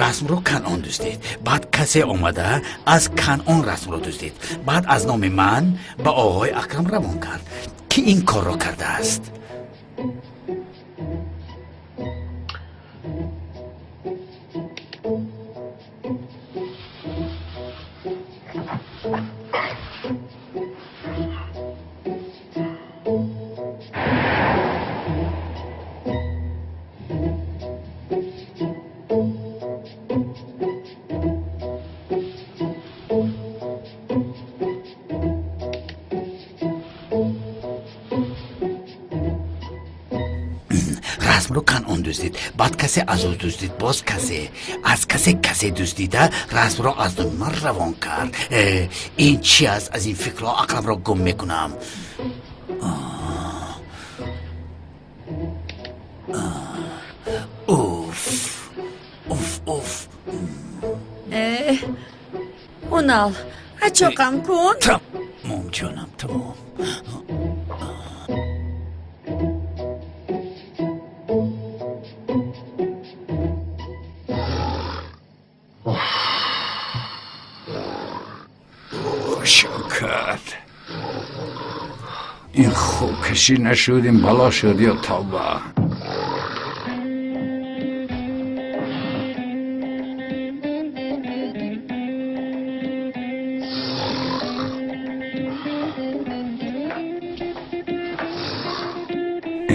Расмро Канъон дуздид. Баъд касе омада аз Канъон расмро дуздид. Баъд аз номи ман ба оғои Акрам равон кард. Ки ин корро кардааст? Расмро Канъон дуздид. Баъд касе аз ӯ дуздид. Боз касе аз касе касе дуздида расмро аз номи ман равон кард. Ин чи аст? Аз ин фикрҳо ақламро гум мекунам. Уф, уф, уф. Унал, ачоқам кун. Тамом, ҷонам, тамом. Шавкат, ин хубкашӣ нашуд, ин бало шуд ё тавба.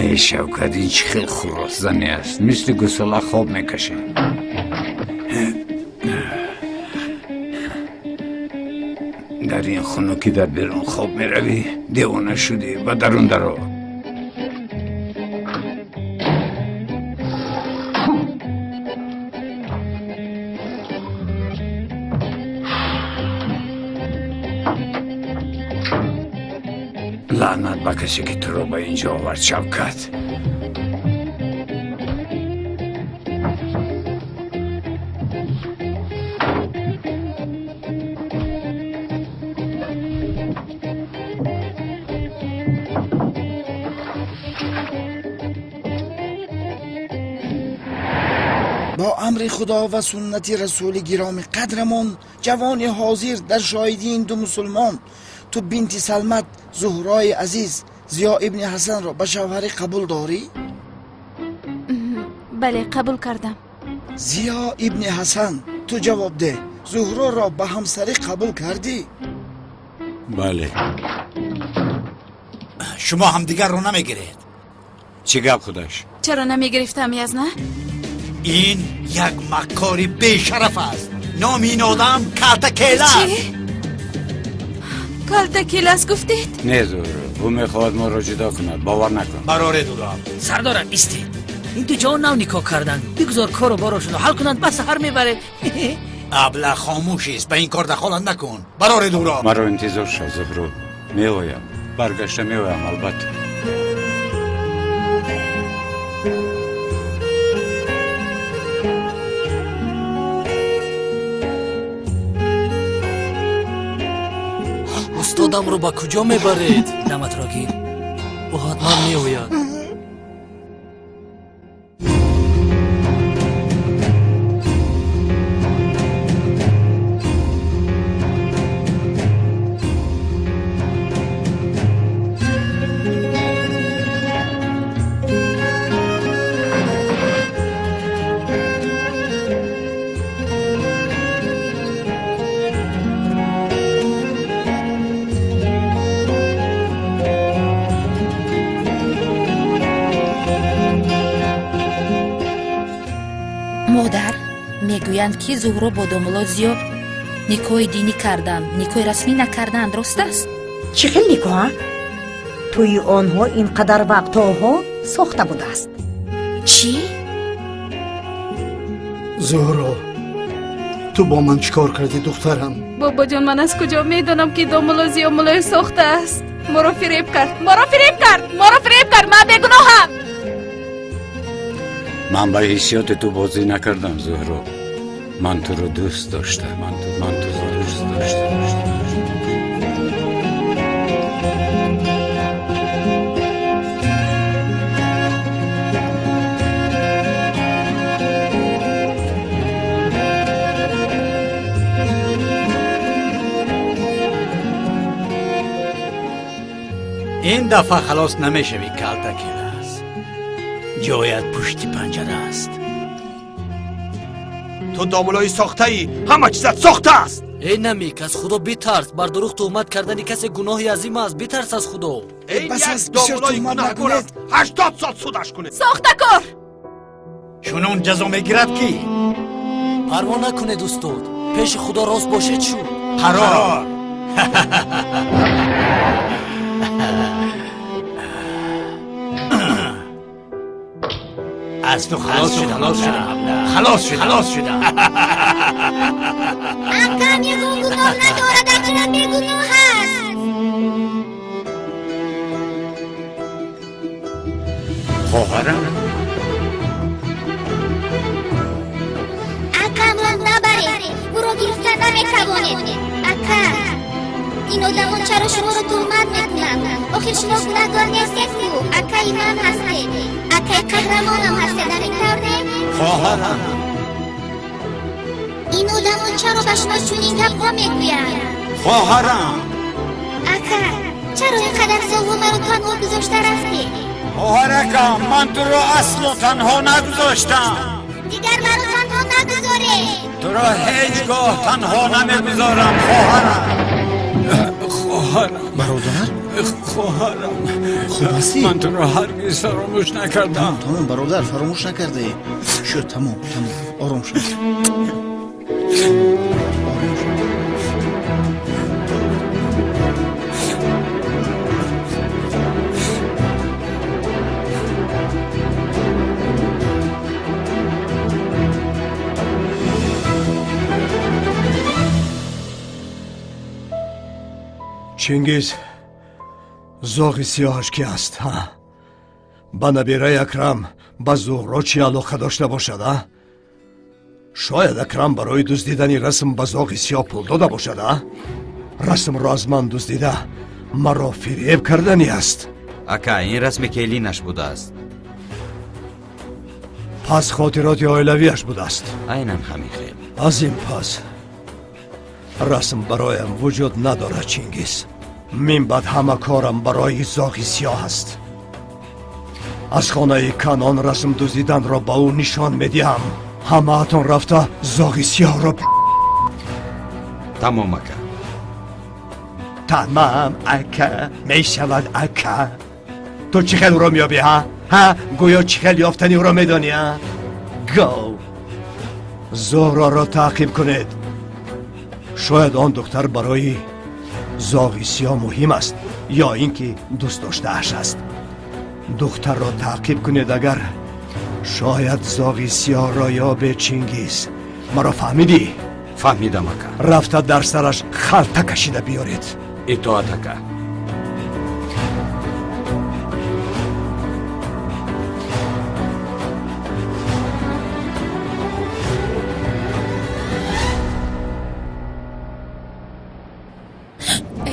Эй Шавкат, ин чӣ хел хуросзанӣ аст? Мисли гусола хоб мекашад. Дар ин хунукӣ дар берун хоб меравӣ? Девона шудӣ, ба дарун даро. Лаънат ба касе ки туро ба ин ҷо овард, Шавкат. Бо амри Худо ва суннати расули гироми қадрамон, ҷавони ҳозир дар шоҳидии ин ду мусулмон, ту бинти Салмат Зуҳрои азиз Зиё ибни Ҳасанро ба шавҳарӣ қабул дорӣ? Бале, қабул кардам. Зиё ибни Ҳасан, ту ҷавоб деҳ, Зуҳроро ба ҳамсарӣ қабул кардӣ? Бале. Шумо ҳамдигарро намегиред. Чӣ гап худаш? Чаро намегирифтам, язна? Ин як маккори бешараф аст. Номи ин одам Калтакела Чӣ? аст. Калтакелас гуфтед? Не, Зуҳро, ӯ мехоҳад моро ҷудо кунад, бовар накун. Бароред ӯро. Сардорам, истед. Ин ду ҷавон нав никоҳ карданд. Бигузор кору борошонро ҳал кунанд, ба саҳар мебаред. Абла хомӯшист, ба ин кор дахолат накун. Бароред ӯро. Маро интизор шав, Зуҳро. Меоям, баргашта меоям, албатта. Устодамро ба куҷо мебаред? Даматро гир, Ӯ ҳатман меояд. Модар, мегӯянд, ки Зуҳро бо домулло Зиё никоҳи динӣ карданд, никоҳи расмӣ накарданд, рост аст? Чӣ хел никоҳа? Тӯи онҳо ин қадар вақт то ҳол сохта будааст. Чӣ? Зуҳро, ту бо ман чӣ кор кардӣ, духтарам? Бобоҷон, ман аз куҷо медонам, ки домулло Зиё муллои сохта аст? Моро фиреб кард, моро фиреб кард, моро фиреб кард. Ман бегуноҳам. Ман ба ҳиссиёти ту бозӣ накардам, Зуҳро. Ман туро дӯст доштам, ман туро дӯст доштам. Ин дафъа халос намешавӣ, калтакелас. Ҷоят пушти панҷара аст. Ту домулои сохтаӣ, ҳама чизат сохта аст. Эй намик, аз Худо битарс. Бар дурӯғ туҳмат кардани касе гуноҳи азим аст. Битарс аз Худо. Ин Бас як аст, бисёр домулои туҳмат гунаҳкор накунед. аст. 80 сол судаш кунед. Сохтакор! Чунон ҷазо мегирад, ки Парво накунед, устод, пеши Худо рост бошед шуд. Қарор. Аз ту халос шудам, халос шудам, халос шудам, халос шудам. Акам ягон гуноҳ надорад, акам бегуноҳ аст. Хоҳарам. Акамро набаред, ӯро гирифта наметавонед. Ака, ин одамон чаро шуморо туҳмат мекунанд? Охир шумо гунаҳкор нестед ку, акаи ман ҳастед, акаи қаҳрамонам ҳастед, ҳамин тавр не? Хоҳарам. Ин одамон чаро ба шумо чунин гапҳо мегӯянд? Хоҳарам. Ака, чаро ин қадар солҳо маро танҳо гузошта рафтед? Хоҳаракам, ман туро асло танҳо нагузоштам. Дигар маро танҳо нагузоред. Туро ҳеҷ гоҳ танҳо намегузорам, хоҳарам. Хоҳарам. Бародар. Хоҳарам. Хуб ҳастӣ? Ман туро ҳаргиз фаромӯш накардам. Тамом, бародар, фаромӯш накардаӣ. Шуд, тамом, тамом, ором шав. Ором шав. Чингиз, зоғи сиёҳаш ки аст, ҳа? Ба набираи Акрам, ба Зуҳро чӣ алоқа дошта бошад, а? Шояд Акрам барои дуздидани расм ба зоғи сиёҳ пул дода бошад, а? Расмро аз ман дуздида, маро фиреб кардани аст. Ака, ин расми келинаш будааст. Пас хотироти оилавиаш будааст. Айнан ҳамин хел. Аз ин пас расм бароям вуҷуд надорад, Чингиз. Мин баъд ҳама корам барои зоғи сиёҳ аст. Аз хонаи Канон расм дуздиданро ба ӯ нишон медиҳам. Ҳамаатон рафта зоғи сиёҳро Тамом, ака. Тамам, ака, мешавад, ака. Ту чӣ хел ӯро меёбӣ, ҳа? Ҳа, гӯё чӣ хел ёфтани ӯро медонӣ, а? Гов. Зуҳроро таъқиб кунед. Шояд он духтар барои зоғи сиёҳ муҳим аст ё ин ки дӯст доштааш аст. Духтарро таъқиб кунед, агар шояд зоғи сиёҳро ёбе. Чингиз, маро фаҳмидӣ? Фаҳмидам, ака. Рафта дар сараш халта кашида биёред. Итоат, ака.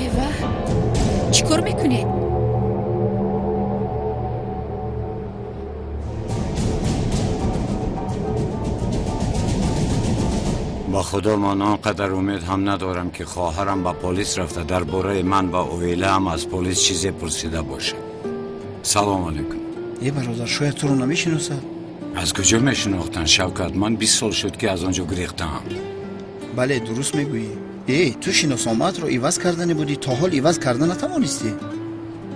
Эва, чӣ кор мекунед? Ба Худо, ман он қадар умед ҳам надорам, ки хоҳарам ба полис рафта, дар бораи ман ва оилаам аз полис чизе пурсида бошад. Салом алейкум. Е, бародар, шояд туро намешиносад. Аз куҷо мешинохтанд, Шавкат? Ман 20 сол шуд, ки аз он ҷо гурехтаам. Бале, дуруст мегӯӣ. Э, ту шиносномаатро иваз кардане будӣ, то ҳол иваз карда натавонистӣ?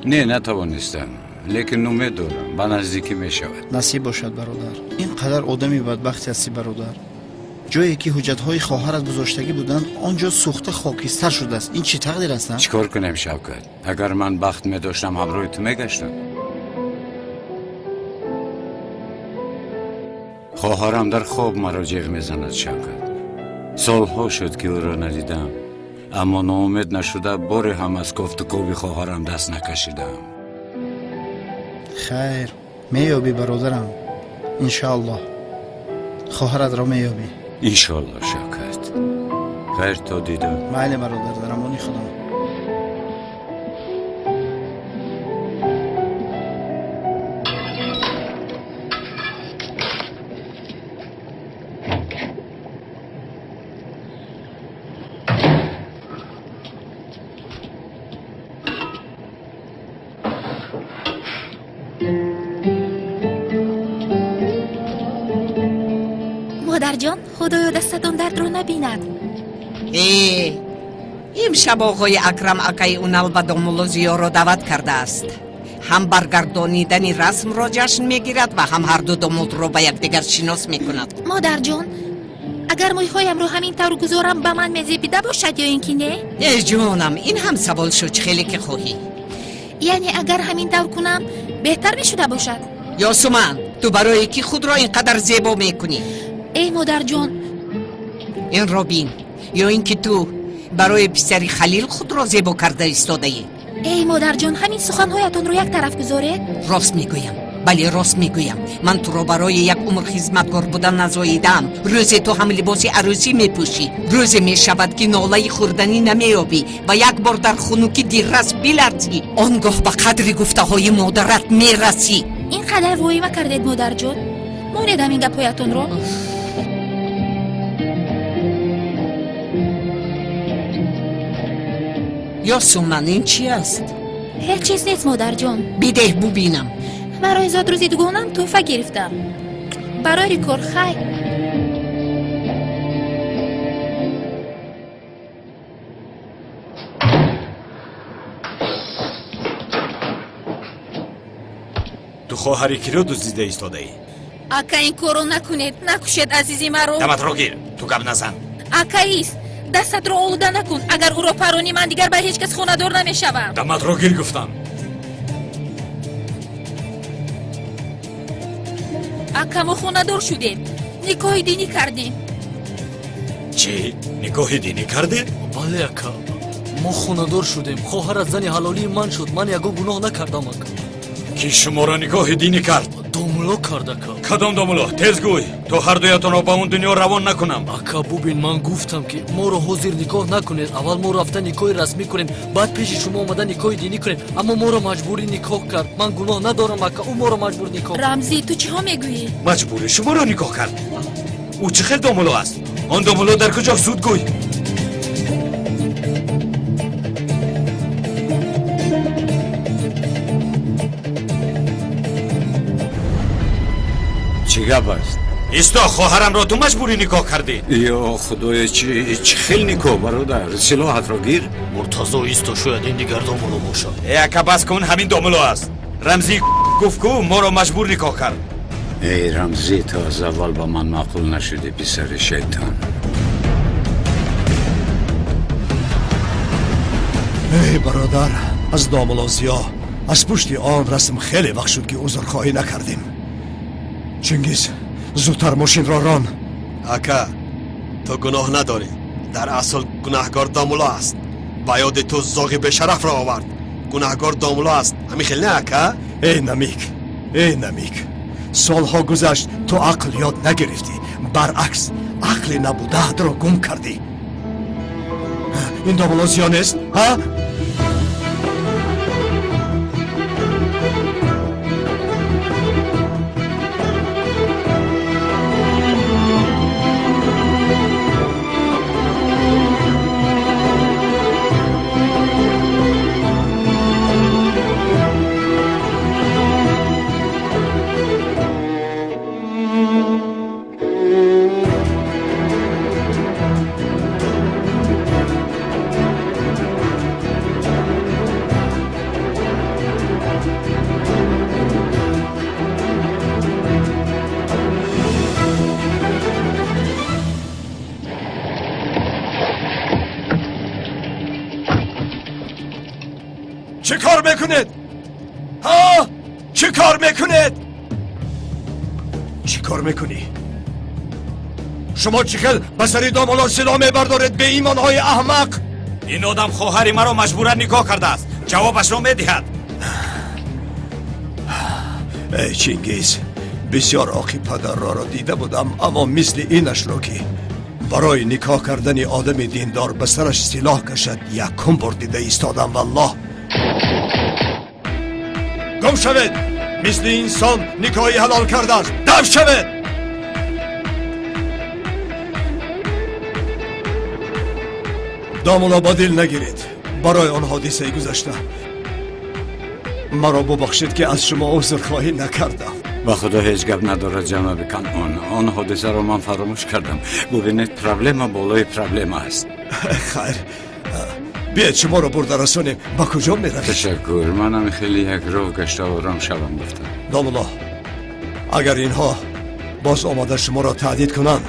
Не, натавонистам, лекин умед дорам, ба наздикӣ мешавад. Насиб бошад, бародар. Ин қадар одами бадбахте ҳастӣ, бародар. Ҷое ки ҳуҷҷатҳои хоҳарат гузоштагӣ буданд, он ҷо сӯхта хокистар шудааст. Ин чӣ тақдир аст, а? Чӣ кор кунем, Шавкат? Агар ман бахт медоштам, ҳамроҳи ту мегаштам. Хоҳарам дар хоб маро ҷеғ мезанад, Шавкат. Солҳо шуд, ки ӯро надидам, аммо ноумед нашуда, боре ҳам аз кофтукови хоҳарам даст накашидам. Хайр, меёбӣ, бародарам, иншоаллоҳ, хоҳаратро меёбӣ. Иншоаллоҳ, Шавкат. Хайр, то дидор. Майли, бародар, дар амони Худо. Модарҷон, худоё дастатон дардро набинад. Имшаб оғои Акрам акаи Унал ба домулло Зиёро даъват кардааст. Ҳам баргардонидани расмро ҷашн мегирад ва ҳам ҳарду домодро ба якдигар шинос мекунад. Модарҷон, агар мӯйҳоямро ҳамин тавр гузорам, ба ман мезебида бошад ё ин ки не? Э ҷонам, ин ҳам савол шуд, чӣ хеле ки хоҳӣ. Яъне агар ҳамин тавр кунам, беҳтар мешуда бошад? Ёсуман, ту барои ки худро ин қадар зебо мекунӣ? Эй модарҷон, инро бин, ё ин ки ту барои писари Халил худро зебо карда истодаӣ? Эй модарҷон, ҳамин суханҳоятонро як тараф гузоред. Рост мегӯям, бале, рост мегӯям. Ман туро барои як умр хизматгор будан назоидаам. Рӯзе ту ҳам либоси арӯсӣ мепӯшӣ. Рӯзе мешавад, ки нолаи хӯрданӣ намеёбӣ ва як бор дар хунукӣ диррас биларзӣ. Он гоҳ ба қадри гуфтаҳои модарат мерасӣ. Ин қадар воҳима кардед, модарҷон. Монед ҳамин гапҳоятонро. Ёсуман, ин чӣ аст? Ҳеҷ чиз нест, модарҷон. Бидеҳ бубинам. Барои зодрӯзи дугонам тӯҳфа гирифтам. Барои кор хай. Ту хоҳари киро дуздида истодаӣ? Ака, ин корро накунед, накушед азизи маро. Даматро гир, ту гап назан. Акаист, дастатро олуда накун. Агар ӯро паронӣ, ман дигар ба ҳеҷ кас хонадор намешавам. Даматро гир гуфтам. Ака, мо хонадор шудем, никоҳи динӣ кардем. Чӣ? Никоҳи динӣ кардед? Бале, ака, мо хонадор шудем. Хоҳарат зани ҳалолии ман шуд. Ман ягон гуноҳ накардам, ака. Ки шуморо никоҳи динӣ кард? Домулло кард, ака. Кадом домулло? Тез гӯй, то ҳардуятонро ба он дунё равон накунам. Ака, бубин, ман гуфтам, ки моро ҳозир никоҳ накунед. Аввал мо рафта никоҳи расмӣ кунем, баъд пеши шумо омада никоҳи динӣ кунем. Аммо моро маҷбурӣ никоҳ кард. Ман гуноҳ надорам, ака, ӯ моро маҷбур никоҳ. Рамзӣ, ту чиҳо мегӯӣ? Маҷбурӣ шуморо никоҳ кард? Ӯ чӣ хел домулло аст? Он домулло дар куҷо? Зуд гӯй. Чӣ гап аст? Исто, хоҳарамро ту маҷбурӣ никоҳ кардӣ? Ё худоё, чӣ хел никоҳ, бародар? Силоҳатро гир. Муртазо, исто, шояд ин дигар домулло бошад. Э ака, бас кун, ҳамин домулло аст. Рамзӣ гуфт, ку моро маҷбур никоҳ кард. Эй Рамзӣ, ту аз аввал ба ман маъқул нашудӣ, писари шайтон. Эй бародар, аз домулло Зиё аз пушти он расм хеле вақт шуд, ки узрхоҳӣ накардем. Чингиз, зудтар мошинро рон. Ака, ту гуноҳ надорӣ. Дар асл гунаҳгор домулло аст. Ба ёди ту зоғи бешарафро овард. Гунаҳгор домулло аст. Ҳамин хел не, ака? Эй Намик, эй Намик, солҳо гузашт, ту ақл ёд нагирифтӣ. Баръакс, ақли набудаатро гум кардӣ. Ин домулло Зиё нест, ҳа? Чӣ кор мекунед? Ҳа? Чӣ кор мекунед? Чӣ кор мекунӣ? Шумо чӣ хел ба сари домулло силоҳ мебардоред, беимонҳои аҳмақ? Ин одам хоҳари маро маҷбуран никоҳ кардааст. Ҷавобашро медиҳад. Эй Чингиз, бисёр оқи падарроро дида будам, аммо мисли инашро, ки барои никоҳ кардани одами диндор ба сараш силоҳ кашад, якум бор дида истодам, валлоҳ. Гум шавед! Мисли инсон никоҳи ҳалол кардааст. Дав шавед! Домулло, ба дил нагиред барои он ҳодисаи гузашта. Маро бубахшед, ки аз шумо узрхоҳӣ накардам. Ба Худо ҳеҷ гап надорад, ҷаноби Канъон. Он ҳодисаро ман фаромӯш кардам. Бубинед, проблема болои проблема аст. Хайр, биёед шуморо бурда расонем. Ба куҷо меравед? Ташаккур, манам хеле як роҳ гашта ором шавам гуфтам. Домулло, агар инҳо боз омада шуморо таҳдид кунанд,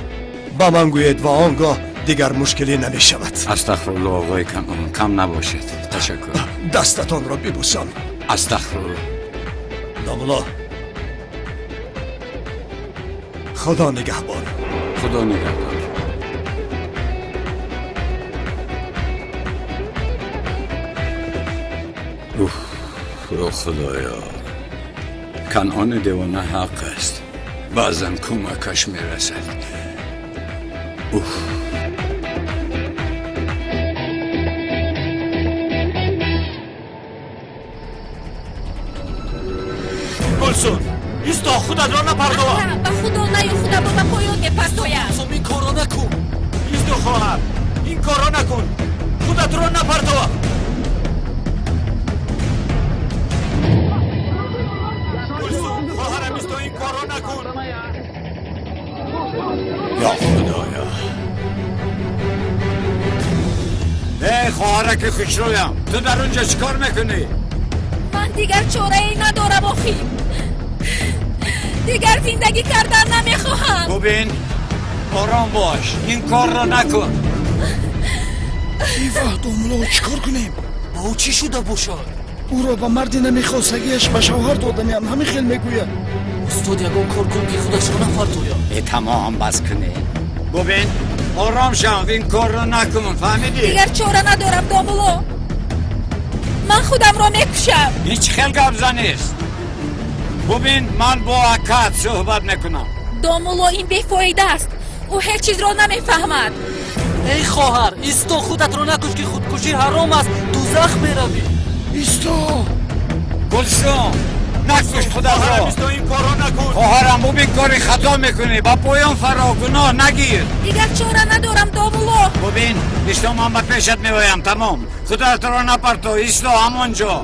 ба ман гӯед ва он гоҳ дигар мушкилӣ намешавад. Астағфирулло, оғои Канъон, кам набошед. Ташаккур. Дастатонро бибӯсам. Астағфирулло. Домулло, Худо нигаҳбон. Худо нигаҳдор. Уф, худоё, Канъони девона ҳақ аст. Баъзан кӯмакаш мерасад. Уф. Гулсун, исто, худатро напардова. Ба Худо наю, худамро ба поён мепартоям. Ин корро накун. Исто, хоҳар, ин корро накун, худатро напартова. Гулсун, хоҳарам, исто, ин корро накун. Ё Худоё! Эй хоҳараки хушрӯям, ту дар он ҷо чӣ кор мекунӣ? Ман дигар чорае надорам, охир. Дигар зиндагӣ кардан намехоҳам. Бубин, ором бош, ин корро накун. Иваҳ, домулло, чӣ кор кунем? Ба ӯ чӣ шуда бошад? Ӯро ба марди намехостагиаш ба шавҳар доданиам, ҳамин хел мегӯяд. Устод, ягон кор кун, ки худашро нафартояд. Э, тамом, бас кунед. Бубин, ором шав, ин корро накун, фаҳмидӣ? Дигар чора надорам, домулло. Ман худамро мекушам. Ин чӣ хел гап занист? Бубин, ман бо акат суҳбат мекунам. Домулло, ин бефоида аст. Ӯ ҳеҷ чизро намефаҳмад. Эй хоҳар, исто, худатро накуш, ки худкушӣ ҳаром аст, дузах меравӣ. Исто. Гулсум, накуш худатро. Исто, ин корро накун. Хоҳарам, бубин, кори хато мекунӣ, ба поён фаро, гуноҳ нагир. Дигар чора надорам, домулло. Бубин, исто, ман ба пешат меоям, тамом. Худатро напарто, исто ҳамон ҷо.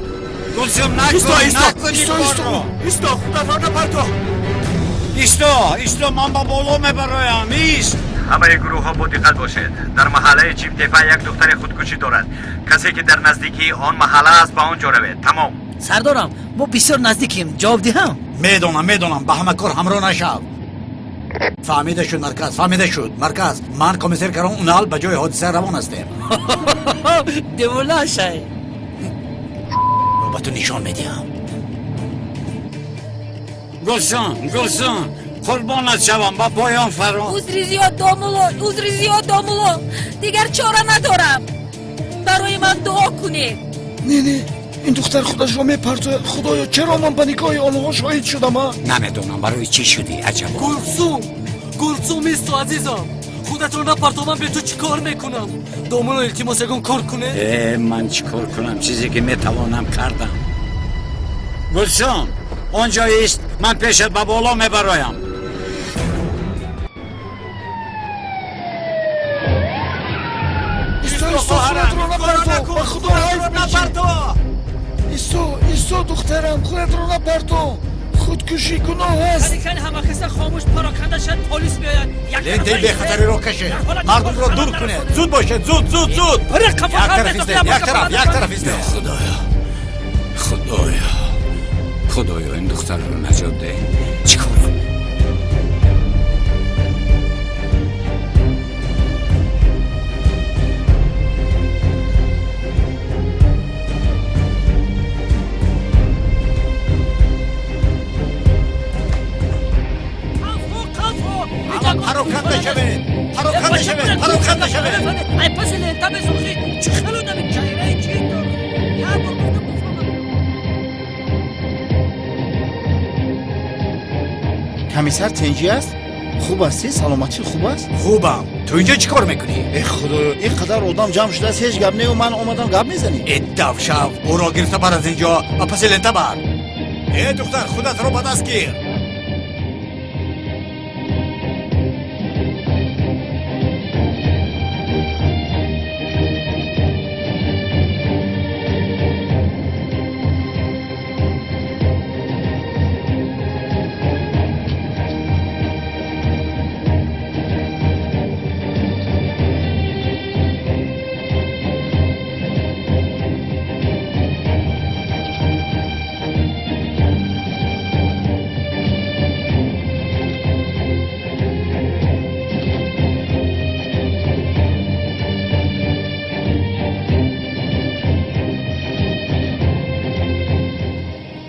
Гулсум, накун, накун ин корро. Исто, худатро напарто. Исто, исто, ман ба боло мебароям, ист. Ҳамаи гурӯҳҳо бо диққат бошед. Дар маҳаллаи Чимтепа як духтари худкушӣ дорад. Касе ки дар наздикии он маҳалла аст, ба он ҷо равед. Тамом. Сардорам, мо бисёр наздикем, ҷавоб диҳам? Медонам, медонам, ба ҳама кор ҳамроҳ нашав. Фаҳмида шуд, марказ, фаҳмида шуд, марказ. Ман комиссар Карон Унал ба ҷои ҳодиса равон ҳастем. Девона шай. Ба ту нишон медиҳам. Гулсун, Гулсун, қурбонат шавам, ба поён фаро. Узри зиёд, домулло, узри зиёд, домулло. Дигар чора надорам. Барои ман дуо кунед. Не, не, ин духтар худашро мепартояд. Худоё, чаро ман ба никоҳи онҳо шоҳид шудам, а? Намедонам барои чӣ шудӣ, аҷабо. Гулсум, Гулсум, исто, азизам. Худатро напарто, ман бе ту чӣ кор мекунам? Домулло, илтимос, ягон кор кунед. Э, ман чӣ кор кунам? Чизе ки метавонам кардам. Гулсум, он ҷо ист, ман пешат ба боло мебароям. Исто, исто, худатро напарто, ба Худо ҳайф напарто. Исто, исто, духтарам, худатро напарто. Худкушӣ гуноҳ аст. Ҳама каса хомӯш пароканда шад, полис меояд. Лентаи бехатариро кашед, мардумро дур кунед. Зуд бошед, зуд, зуд, зуд. Як тараф истед, як тараф, як тараф истед. Худоё, Худоё, Худоё, ин духтарро наҷот деҳ. Чӣ кор кунем? Пароканда шавед, пароканда шавед, пароканда шавед. Ай паси лента месохӣ, чӣ хел одами чайраи чӣ ту? Як бор гуфтам, бифаҳмам. Комиссар тенҷӣ аст? Хуб ҳастӣ? Саломатӣ хуб аст? Хубам. Ту инҷо чӣ кор мекунӣ? Э, Худоё, ин қадар одам ҷамъ шудааст, ҳеҷ гап нею ман омадам, гап мезанӣ. Э, давшав, ӯро гирифта бар аз инҷо, ба паси лента бар. Э, духтар, худатро ба даст гир.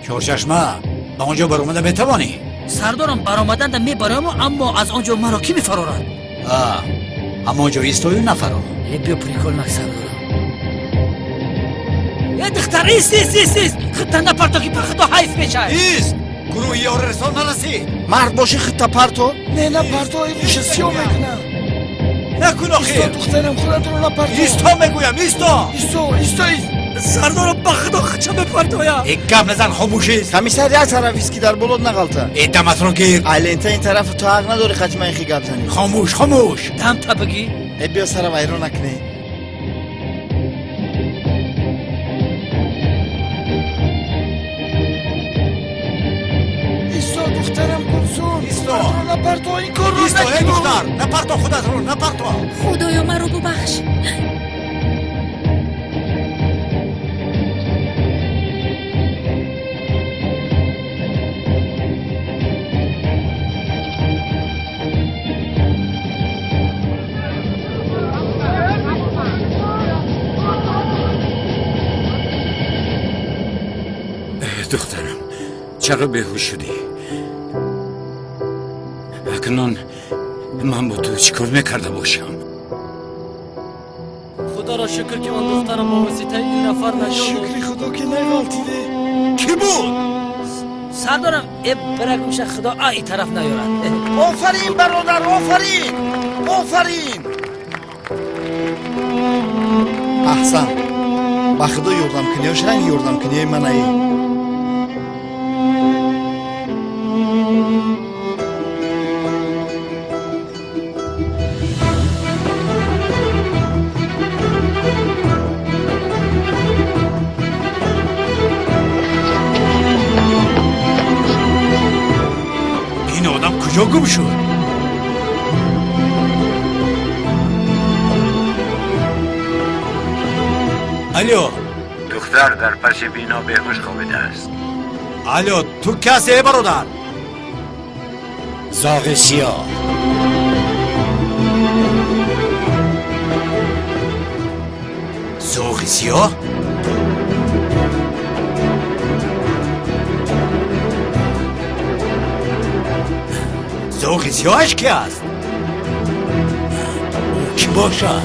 Чорчашма, ба он ҷо баромада метавонӣ? Сардорам, баромаданда мебароям, аммо аз он ҷо маро кӣ мефарорад? Ҳамон ҷо истою нафарор. Э, биё, прикол нак, сардорам. Э, духтар, ист, ист, ист, ист, худта напарто, ки ба худо ҳайф мешавад. Ист, гурӯҳи ёрирасон нарасид. Мард бошӣ, худта парто. Не, напарто, ин гӯша сиёҳ мекунам. Накун охир. Исто, духтарам, худатро напарто. Исто мегӯям, исто. Исто, исто. Сардорам, ба худо худша мепартоям. Э, гап назан, хомӯш ист. Комиссар, як тараф ист, ки дар болот нағалта. Э, даматро гир. Ай лента ин тарафу ту ҳақ надорӣ қати ман ихи гап занӣ. Хомӯш, хомӯш. Дам та бигӣ. Э, биё, сара вайрон накунӣ. Исто, духтарам Гулсум. Исто. Напарто, ин корро. Исто, э, духтар, напарто худатро, напарто. Худоё, маро бубахш. Духтарам, чаро беҳуш шудӣ? Акнун ман бо ту чӣ кор мекарда бошам? Худоро шукр, ки он духтарам бо воситаи ин нафар наҷот. Шукри худо, ки нағалтиде. Кӣ буд? Сардорам, э, бира гӯша, худо а и тараф наёрад. Офарин, бародар, офарин, офарин. Аҳсан, ба худо, ёрдамкуниёш ранги ёрдамкуниёи манаи. Ин одам куҷо гум шуд? Алло. Духтар дар паси бино беҳуш хобидааст. Алло, ту ки ҳастӣ, э бародар? Зоғи сиёҳ. Зоғи сиёҳ? Зоғи сиёҳаш ки аст? Ӯ кӣ бошад?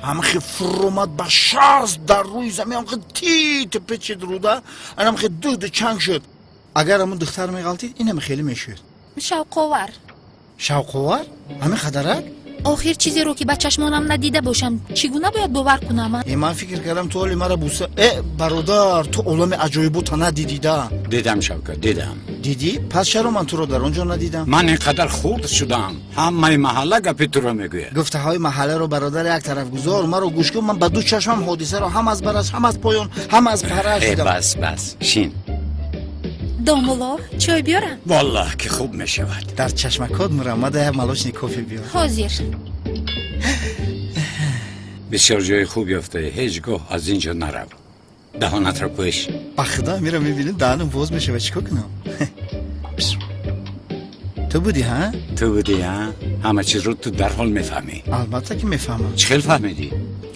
Ҳамахе фуромад ба шаст дар рӯи замин, ҳамахе тит печид руда, анамахе дуду чанг шуд. Агар ҳамун духтар меғалтид, инаме хеле мешуд. Шавқовар. Шавқовар, ҳамин қадарак? Охир, чизеро, ки ба чашмонам надида бошам, чӣ гуна бояд бовар кунам? Э, ман фикр кардам, ту ҳоли мара буса. Э, бародар, ту олами аҷоибота надидида. Дидам, Шавкат, дидам. Дидӣ? Пас чаро ман туро дар он ҷо надидам? Ман ин қадар хурд шудам, ҳамаи маҳалла гапи туро мегӯяд. Гуфтаҳои маҳалларо, бародар, як тараф гузор, маро гӯш кун. Ман ба ду чашмам ҳодисаро ҳам аз бараш, ҳам аз поён, ҳам аз параш э дидам. Бас, бас, шин. Домулло, чой биёрам? Валлаҳ, ки хуб мешавад. Дар чашмакот мураммада як молочный кофе биёр. Ҳозир. Бисёр ҷои хуб ёфтаӣ, ҳеҷ гоҳ аз ин ҷо нарав. Даҳонатро пӯш. Ба худо, мира мебинем, даҳанам боз мешавад, чӣ кор кунам? Ту будӣ, ҳа? Ту будӣ, ҳа? Ҳама чизро ту дарҳол мефаҳмӣ. Албатта, ки мефаҳмам. Чӣ хел фаҳмидӣ?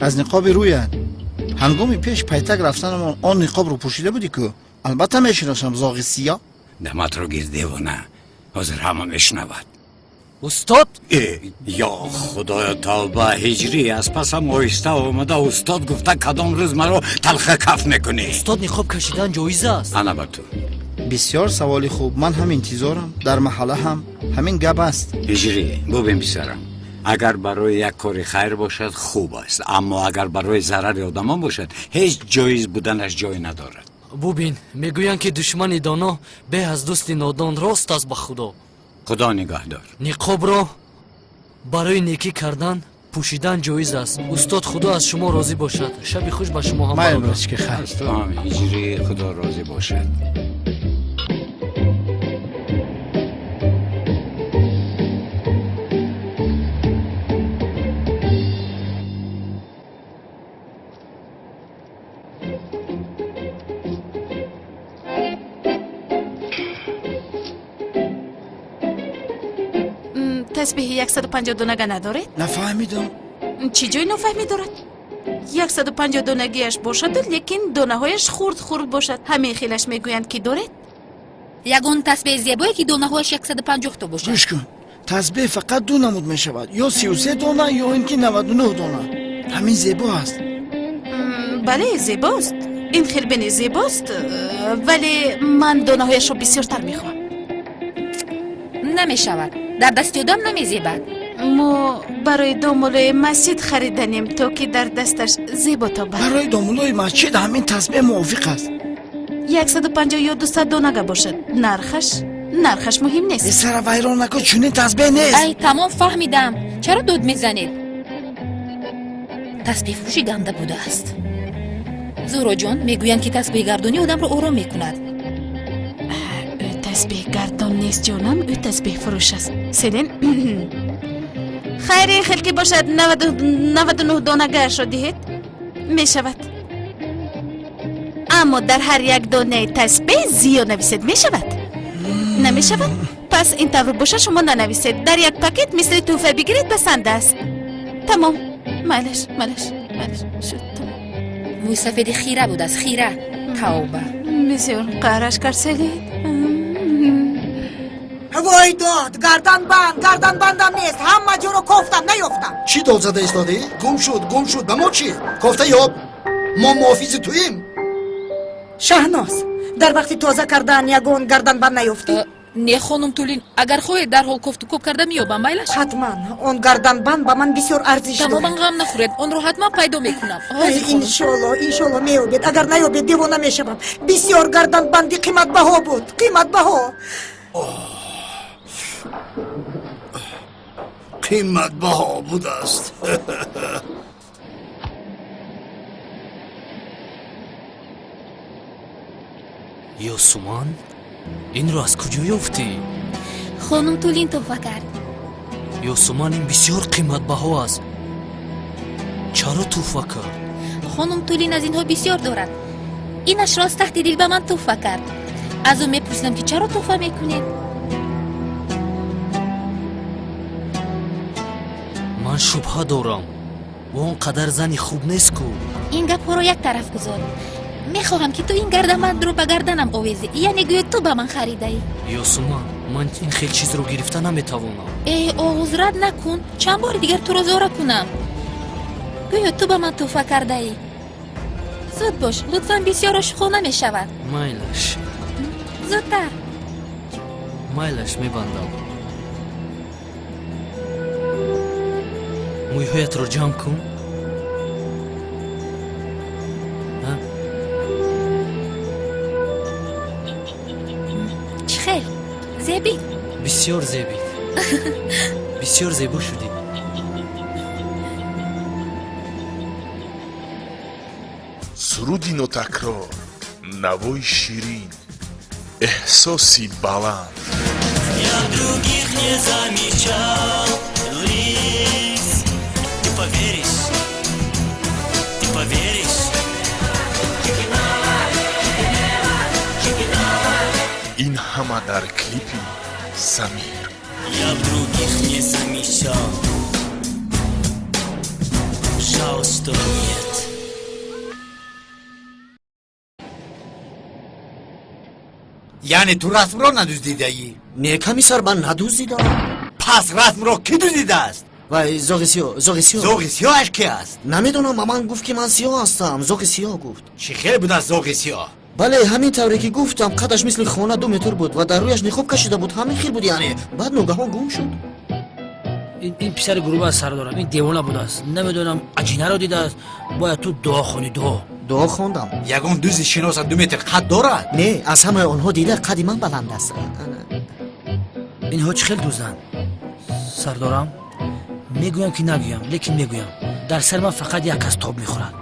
Аз ниқоби рӯят. Ҳангоми пеш пайтак рафтанамон он ниқобро пӯшида будӣ ку. Албатта мешиносам, зоғи сиёҳ. Даматро гир, девона, ҳозир ҳама мешунавад. Устод. Э, ё худоё, тавба! Ҳиҷрӣ, аз пасам оҳиста омада, устод гуфта, кадом рӯз маро талха каф мекунӣ? Устод, ниқоб кашидан ҷоиз аст? Ана ба ту. Бисёр саволи хуб, ман ҳам интизорам. Дар маҳалла ҳам ҳамин гап аст. Ҳиҷрӣ, бубин, писарам, агар барои як кори хайр бошад, хуб аст, аммо агар барои зарари одамон бошад, ҳеҷ ҷоиз буданаш ҷой надорад. Бубин, мегӯянд, ки душмани доно беҳ аз дӯсти нодон. Рост аст, ба худо. Худо нигаҳдор. Ниқобро барои некӣ кардан пӯшидан ҷоиз аст. Устод, худо аз шумо розӣ бошад. Шаби хуш ба шумо ҳам, Майли, бародар. бачки, хайр. Аз ту ҳам, ҳиҷрӣ, худо розӣ бошад. Тасбеҳи 150 донага надоред? Нафаҳмидам. Чӣ ҷои нофаҳмӣ дорад? 150 донагиаш бошаду, лекин донаҳояш хурд хурд бошад. Ҳамин хелаш мегӯянд, ки доред? Ягон тасбеҳи зебое, ки донаҳояш 150 то бошад. Гӯш кун, тасбеҳ фақат ду намуд мешавад: ё 33 дона, ё ин ки 99 дона. Ҳамин зебо аст. Бале, зебост. Ин хел бини зебост, вале ман донаҳояшро бисёртар мехоҳам. Намешавад, дар дасти одам намезебад. Мо барои домулои масҷид хариданем, то ки дар дасташ зебо тобад. Барои домулои масҷид ҳамин тасбеҳ мувофиқ аст. 150 ё 200 донага бошад. Нархаш муҳим нест. Сара вайрон накун, чунин тасбеҳ нест. Ай, тамом, фаҳмидам. Чаро дод мезанед? Тасбеҳфурӯши ганда будааст. Зуҳроҷон, мегӯянд, ки тасбеҳгардонӣ одамро ором мекунад. Ӯ тасбеҳгардон нест, ҷонам, ӯ тасбеҳфурӯш аст. Селин, хайр, ин хел ки бошад, 99 донагаашро диҳед, мешавад. Аммо дар ҳар як донаи тасбеҳ зиё нависед, мешавад? Намешавад? Пас ин тавр боша, шумо нанависед. Дар як пакет мисли тӯҳфа бигиред, басанда аст. Тамом, майлаш, майлаш, майлаш, шуд, тамом. Мӯйсафеди хира будааст, хира. Тавба. Бисёр қаҳраш кард, Селин. Вой дод, гарданбанд, гарданбандам нест, ҳама ҷоро кофтам, наёфтам. Чӣ дод зада истодӣ? Гум шуд, гум шуд, ба мо чӣ? Кофта ёб, мо муҳофизи туем. Шаҳноз, дар вақти тоза кардан ягон гарданбанд наёфтӣ? Не, хонум Тулин, агар хоҳед, дарҳол кофтукоб карда меёбам, майлаш? Ҳатман, он гарданбанд ба ман бисёр арзиш дорад. Тамоман ғам нахӯред, онро ҳатман пайдо мекунам. Иншолло, иншолло меёбед. Агар наёбед, девона мешавам. Бисёр гарданбанди қиматбаҳо буд, қиматбаҳо. Қиматбаҳо будааст. Ёсуман, инро аз куҷо ёфтӣ? Хонум Тулин тӯҳфа кард. Ёсуман, ин бисёр қиматбаҳо аст. Чаро тӯҳфа кард? Хонум Тулин аз инҳо бисёр дорад. Инашро аз таҳти дил ба ман тӯҳфа кард. Аз ӯ мепурсидам, ки чаро тӯҳфа мекунед? Ман шубҳа дорам, ӯ он қадар зани хуб нест ку. Ин гапҳоро як тараф гузор. Мехоҳам, ки ту ин гарданбандро ба гарданам овезӣ, яъне гӯё ту ба ман харидаӣ. Ёсуман, ман ин хел чизро гирифта наметавонам. Э, оғоз рад накун. Чанд бори дигар туро зора кунам? Гӯё ту ба ман тӯҳфа кардаӣ. Зуд бош, лутфан, бисёр ошиқона мешавад. Майлаш. Зудтар. Майлаш, мебандам. Мӯйҳоятро ҷамъ кун. Чӣ хел зебид? Бисёр зебид, бисёр зебо шудӣ. Суруди нотакрор, навои ширин, эҳсоси баланд. Я других не замечал лиц. Ты поверишь, ты поверишь. Ин ҳама дар клипи Самир. Я других не замечал. Жаль, что нет. Яъне ту расмро надуздидаӣ? Не, комиссар, ман надуздидам. Пас расмро кӣ дуздидааст? Вай, зоғи сиёҳ, зоғи сиёҳ. Зоғи сиёҳаш ки аст? Намедонам, ба ман гуфт, ки ман сиёҳ ҳастам. Зоғи сиёҳ гуфт. Чӣ хел будааст зоғи сиёҳ? Бале, ҳамин тавре ки гуфтам, қадаш мисли хона 2 метр буд ва дар рӯяш ниқоб кашида буд. Ҳамин хел буд, яъне баъд ногаҳон гум шуд. Ин писари гурӯба аст, сардорам, ин девона будааст. Намедонам, аҷинаро дидааст. Бояд ту дуо хонӣ, дуо. Дуо хондам. Ягон дузи шиноса 2 метр қад дорад? Не, аз ҳамаи онҳо дида қади ман баланд аст. Инҳо чӣ хел дузданд, сардорам? Мегӯям ки нагӯям, лекин мегӯям, дар сари ман фақат як кас тоб мехӯрад,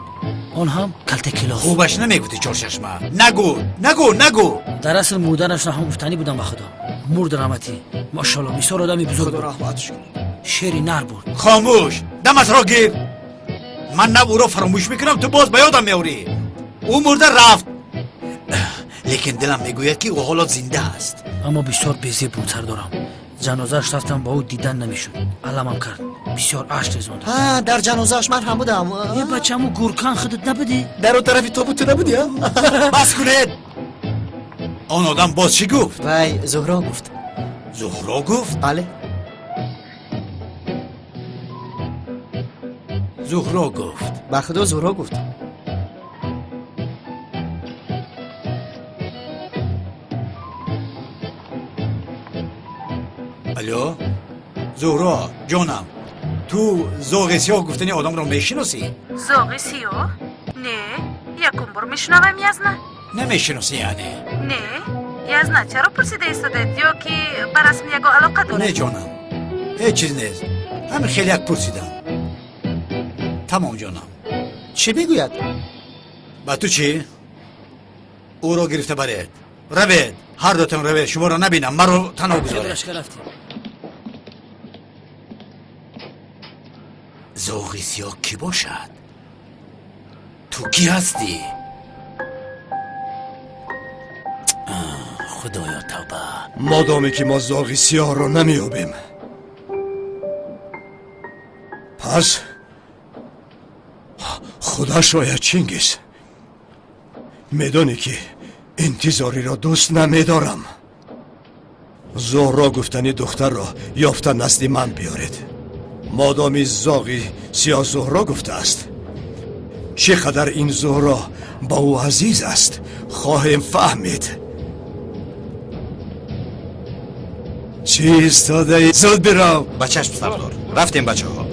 он ҳам калтакилос. Хубаш намегуфти, чорчашма. Нагӯ, нагӯ, нагӯ. Дар асл мурданашро ҳам гуфтанӣ будам. Ба худо, мурд, раҳматӣ, мошалло, бисёр одами бузург буд, шери нар буд. Хомӯш, даматро гир. Ман на ӯро фаромӯш мекунам, ту боз ба ёдам меорӣ. Ӯ мурда рафт, лекин дилам мегӯяд, ки ӯ ҳоло зинда аст. Аммо бисёр безеб буд, сардорам. Ҷанозааш рафтам, ба ӯ дидан намешуд, аламам кард. Бисёр ашк резонд. Ҳа, дар ҷанозааш ман ҳам будам. Е, бачаму гуркан худат набудӣ? Дар он тарафи тобут ту набудӣ, а? Бас кунед! Он одам боз чӣ гуфт? Вай Зуҳро гуфт. Зуҳро гуфт? Бале. Зуҳро гуфт. Ба худо Зуҳро гуфт. Алло, Зуҳро ҷонам, ту зоғи сиёҳ гуфтани одамро мешиносӣ? Зоғи сиёҳ? Не, якум бор мешунавам, язна. Намешиносӣ яъне? Не, язна, чаро пурсида истодед? Ё ки ба расм ягон алоқа дорад? Не ҷонам, ҳеҷ чиз нест, ҳамин хеле як пурсидам. Тамом ҷонам. Чӣ мегӯяд? Ба ту чӣ? Ӯро гирифта баред. Равед, ҳар дутон равед, шуморо набинам, маро танҳо гузоред. Зоғи сиёҳ кӣ бошад? Ту кӣ ҳастӣ? Худоё, тавба. Модоме ки мо зоғи сиёҳро намеёбем, пас худаш ояд. Чингиз, медонӣ ки интизориро дӯст намедорам. Зуҳро гуфтани духтарро ёфта назди ман биёред. Модоми зоғи сиёҳ Зуҳро гуфтааст, чӣ қадар ин Зуҳро ба ӯ азиз аст, хоҳем фаҳмид. Чӣ истодаӣ? Зуд бирав. Ба чашм, сардор. Рафтем, бачаҳо.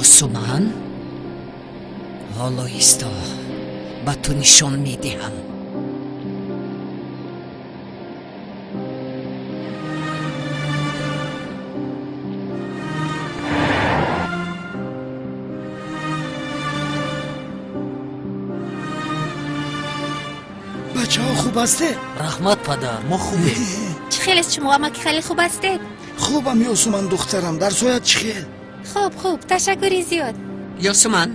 Ёсуман, ҳоло исто, ба ту нишон медиҳам. Бачаҳо хуб ҳастед? Раҳмат, падар, мо хубем. Чӣ хелест шумо, амаки хеле хуб ҳастед? Хубам, Ёсуман духтарам, дарсоят чӣ хел? Хуб, хуб, ташаккури зиёд. Ёсуман,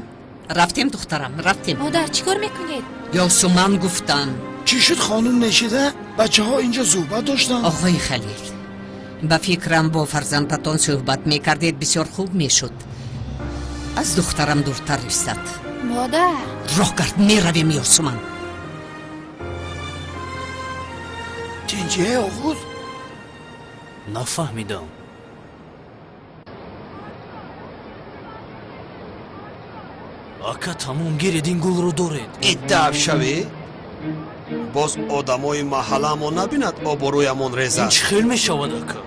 рафтем, духтарам, рафтем. Модар, чӣ кор мекунед? Ёсуман гуфтам. Чӣ шуд, хонум нешида? Бачаҳо инҷо суҳбат доштанд. Оғои Халил, ба фикрам бо фарзандатон суҳбат мекардед, бисёр хуб мешуд. Аз духтарам дуртар истад. Модар. Роҳ кард, меравем, Ёсуман. Тинҷие, оғуз? Нафаҳмидам. Ака, тамом, гиред, ин гулро доред. Иддааб шавӣ, боз одамои маҳалламон набинад, обурӯямон резад. Ин чӣ хел мешавад, ака?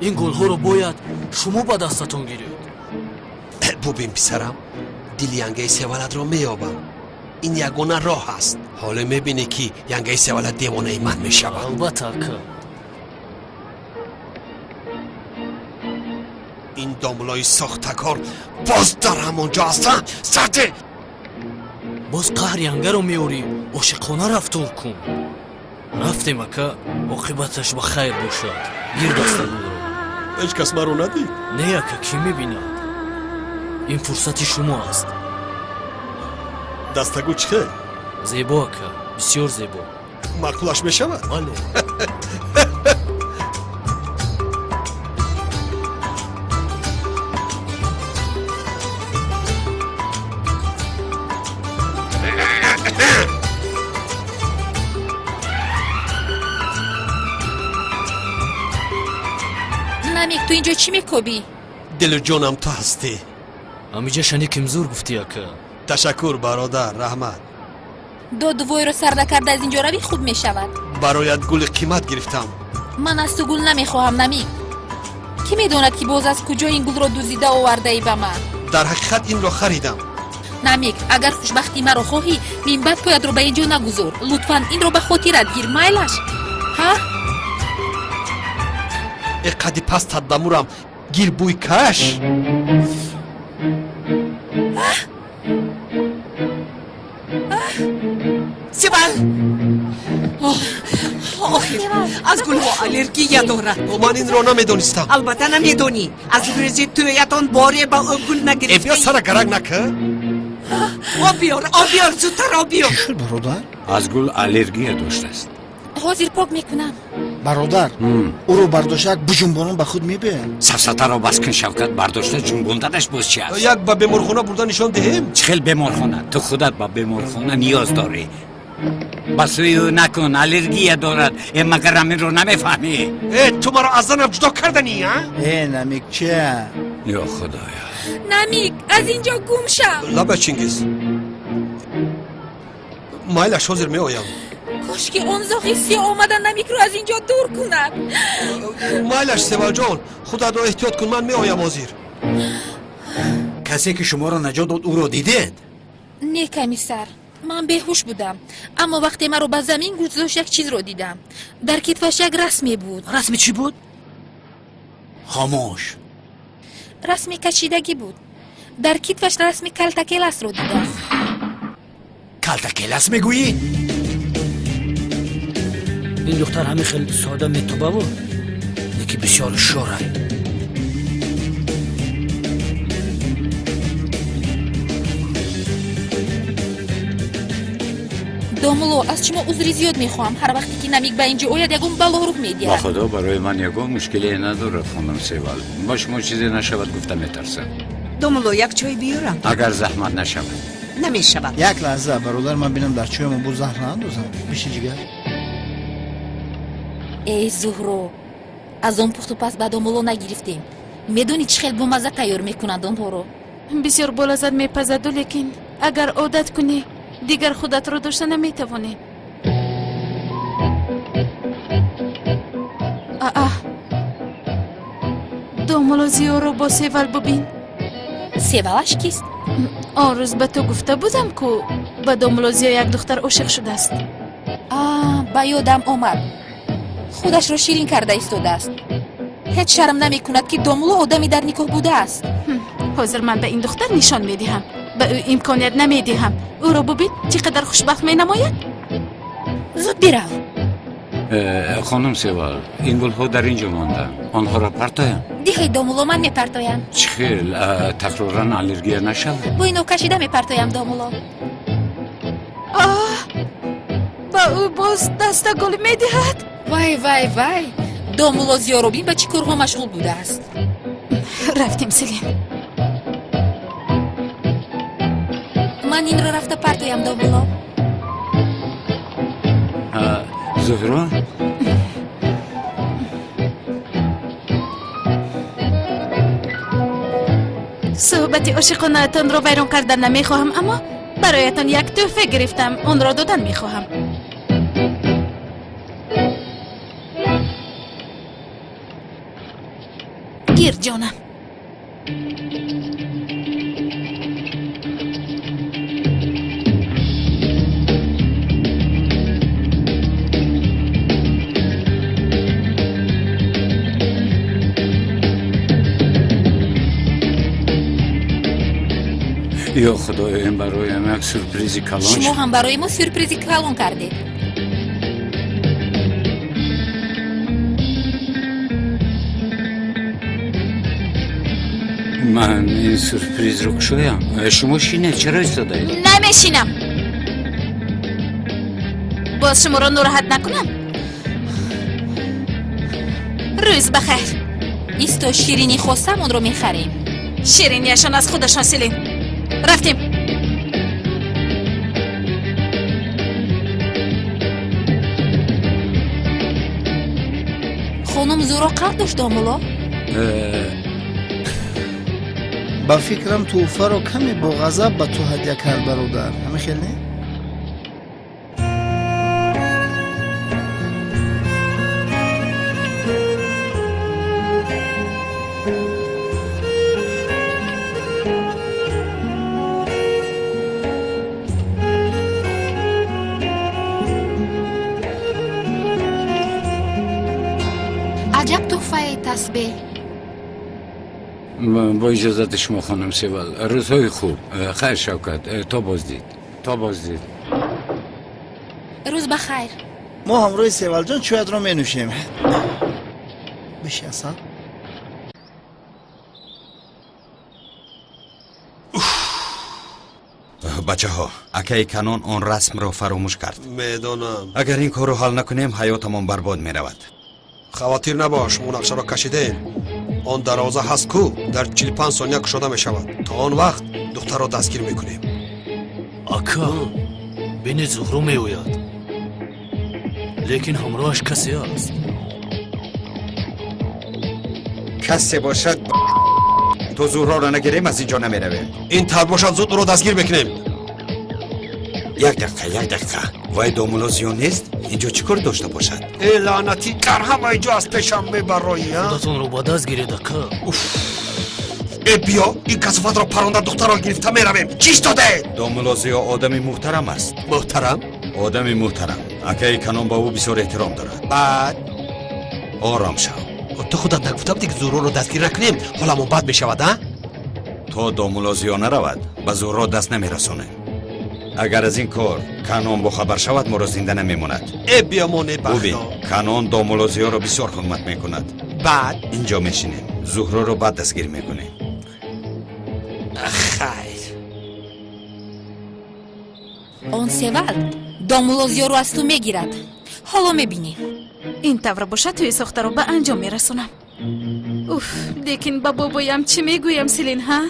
Ин гулҳоро бояд шумо ба дастатон гиред. Бубин, писарам, дили янгаи севаладро меёбам. Ин ягона роҳ аст. Ҳоло мебинӣ, ки янгаи севалад девонаи ман мешавад. Албатта, ака. Ин домлои сохтакор боз дар ҳамон ҷо ҳастанд. Сарде. Боз қаҳр янгаро меорӣ, ошиқона рафтор кун. Рафтем, ака, оқибаташ ба хайр бошад. Гир дастагулро. Ҳеҷ кас маро надид? Не, ака, кӣ мебинад? Ин фурсати шумо аст. Дастагул чӣ хел? Зебо, ака, бисёр зебо. Маъқулаш мешавад? Бале. Намик, ту инҷо чӣ мекобӣ? Дилу ҷонам ту ҳастӣ. Ҳамиҷа шани кимзур гуфтӣ, ака. Ташаккур, бародар, раҳмат. Додувойро сарда карда аз инҷо равӣ, хуб мешавад. Бароят гули қимат гирифтам. Ман аз ту гул намехоҳам, Намик. Кӣ медонад, ки боз аз куҷо ин гулро дуздида овардаӣ ба ман? Дар ҳақиқат инро харидам. Намик, агар хушбахтии маро хоҳӣ, минбаъд поятро ба инҷо нагузор. Лутфан инро ба хотират гир, майлаш? Ҳа? Э, қадди пастат бамурам, гир, бӯй каш. Сивал! Охир, Аз гулҳо аллергия дорад. Ман инро намедонистам. Албатта намедонӣ. Аз рӯзи тӯятон боре ба ӯ гул нагирифтӣ. Э, биё сара гарак накӣ. Об биёр, об биёр, зудтар об биёр. Чӣ шуд, бародар? Аз гул аллергия доштааст. Ҳозир пок мекунам. Бародар, ӯро бардошта як буҷунбонон ба худ мебиёяд. Сафсатаро бас кун, Шавкат. Бардошта ҷунбонданаш боз чи аст? Як ба беморхона бурда нишон диҳем. Чӣ хел беморхона? Ту худат ба беморхона ниёз дорӣ. Ба сӯи ӯ накун, аллергия дорад. Э, магар ҳаминро намефаҳмӣ? Э, ту маро аз занам ҷудо карданӣ, а? Э, Намикча. Ё Худоё! Намик, аз ин ҷо гум шав. Лаба, Чингиз, майлаш, ҳозир меоям. Кошки он зоғи сиёҳ омада Намикро аз ин ҷо дур кунад. Майлаш, Севалҷон, худатро эҳтиёт кун, ман меоям ҳозир. Касе ки шуморо наҷот дод, ӯро дидед? Не, комиссар, ман беҳуш будам, аммо вақте маро ба замин гузошт, як чизро дидам. Дар китфаш як расме буд. Расми чӣ буд? Хомӯш. Расми кашидагӣ буд. Дар китфаш расми калтакеласро дидам. Калтакелас мегӯӣ? Ин духтар ҳамин хел сода метобаву, лекин бисёр ҳушёрай. Домулло, аз шумо узри зиёд мехоҳам. Ҳар вақте ки Намик ба ин ҷо ояд, ягон бало рух Ба медиҳад. Худо, барои ман ягон мушкиле надорад, хонум Севал. Ба шумо чизе нашавад гуфта метарсам. Домулло, як чой биёрам? Агар заҳмат нашавад. Намешавад. Як лаҳза, бародар, ман бинам дар чоямо бо заҳр наандозам. Биши, ҷигар. Эй, Зуҳро, аз он пухтупаз ба домулло нагирифтем. Медонӣ, чӣ хел бомазза тайёр мекунанд онҳоро? Бисёр болаззат мепазаду, лекин агар одат кунӣ, дигар худатро дошта наметавонӣ. Аа, домулло Зиёро бо Севал бубин. Севалаш кист? Он рӯз ба ту гуфта будам, ку ба домулло Зиё як духтар ошиқ шудааст. А, ба ёдам омад. Худашро ширин карда истодааст. Ҳеҷ шарм намекунад, ки домулло одами дар никоҳ будааст. Ҳозир ман ба ин духтар нишон медиҳам. Ба ӯ имконият намедиҳам. Ӯро бубин, чӣ қадар хушбахт менамояд. Зуд бирав. Э, хонум Севал, ин гулҳо дар ин ҷо монданд, онҳоро партоям? Диҳед, домулло, ман мепартоям. Чӣ хел, такроран аллергия нашавад? Бо ино кашида мепартоям, домулло. Оҳ, ба ӯ боз дастагул медиҳад. Вай, вай, вай, домулло Зиёробин ба чӣ корҳо машғул будааст! Рафтем, Селин. Ман инро рафта партоям, домулло. Зуҳро. Суҳбати ошиқонаатонро вайрон кардан намехоҳам, аммо бароятон як тӯҳфа гирифтам, онро додан мехоҳам. Гир, ҷонам. Ё Худоё, ин бароям як сюрпризи калон Шумо шуд. ҳам барои мо сюрпризи калон кардед. Ман ин сюрпризро кушоям. Шумо шинед, чаро истодаед? Намешинам. Боз шуморо нороҳат накунам. Рӯз ба хайр. Исто, ширинӣ хостам, онро мехарем. Ширинияшон аз худашон, Селин. Рафтем. Хонум Зуро қанд дошт, домулло. Ба фикрам, тӯҳфаро каме бо ғазаб ба ту ҳадя кард, бародар. Ҳамин хел не? Аҷаб тӯҳфае, тасбеҳ. Бо иҷозати шумо, хонум Севал, рӯзҳои хуб. Хайр, Шавкат, то боздид, то боздид. Рӯз ба хайр. Мо ҳамроҳи Севалҷон чоятро менӯшем. Биши, асал. Бачаҳо, акаи Канон он расмро фаромӯш кард. Медонам. Агар ин корро ҳал накунем, ҳаётамон барбод меравад. Хавотир набош, мо нақшаро кашидаем. Он дарвоза ҳаст ку, дар 45 сония кушода мешавад. То он вақт духтарро дастгир мекунем. Ака, бинед, Зуҳро меояд, лекин ҳамроҳаш касе аст. Касе бошад, то Зуҳроро нагирем, аз ин ҷо намеравем. Ин тавр бошад, зуд ӯро дастгир мекунем. Як дақиқа, як дақиқа, вай домулло Зиё нест? Инҷо чӣ кор дошта бошад? Э, лаънатӣ, дар ҳамаи ҷо аз пешам мебароӣ. Худатонро ба даст гиред, ака. Э, биё, ин касофатро паронда, духтарро гирифта меравем. Чӣ истодаед? Домулло Зиё одами муҳтарам аст. Муҳтарам? Одами муҳтарам. Акаи Канон ба ӯ бисёр эҳтиром дорад. Баъд? Ором шав. Ту худат нагуфта будӣ, ки Зуҳроро дастгир накунем, ҳоламон бад мешавад, а? То домулло Зиё наравад, ба Зуҳро даст намерасонем. Агар аз ин кор Канон бохабар шавад, моро зинда намемонад. Э, биёмоне, бубин, Канон домулло Зиёро бисёр ҳурмат мекунад. Баъд? Инҷо мешинем, Зуҳроро баъд дастгир мекунем. Хайр. Он Севал домулло Зиёро аз ту мегирад, ҳоло мебинӣ. Ин тавр бошад, тӯи сохтаро ба анҷом мерасонам. Уф, лекин ба бобоям чӣ мегӯям, Селин, ҳа?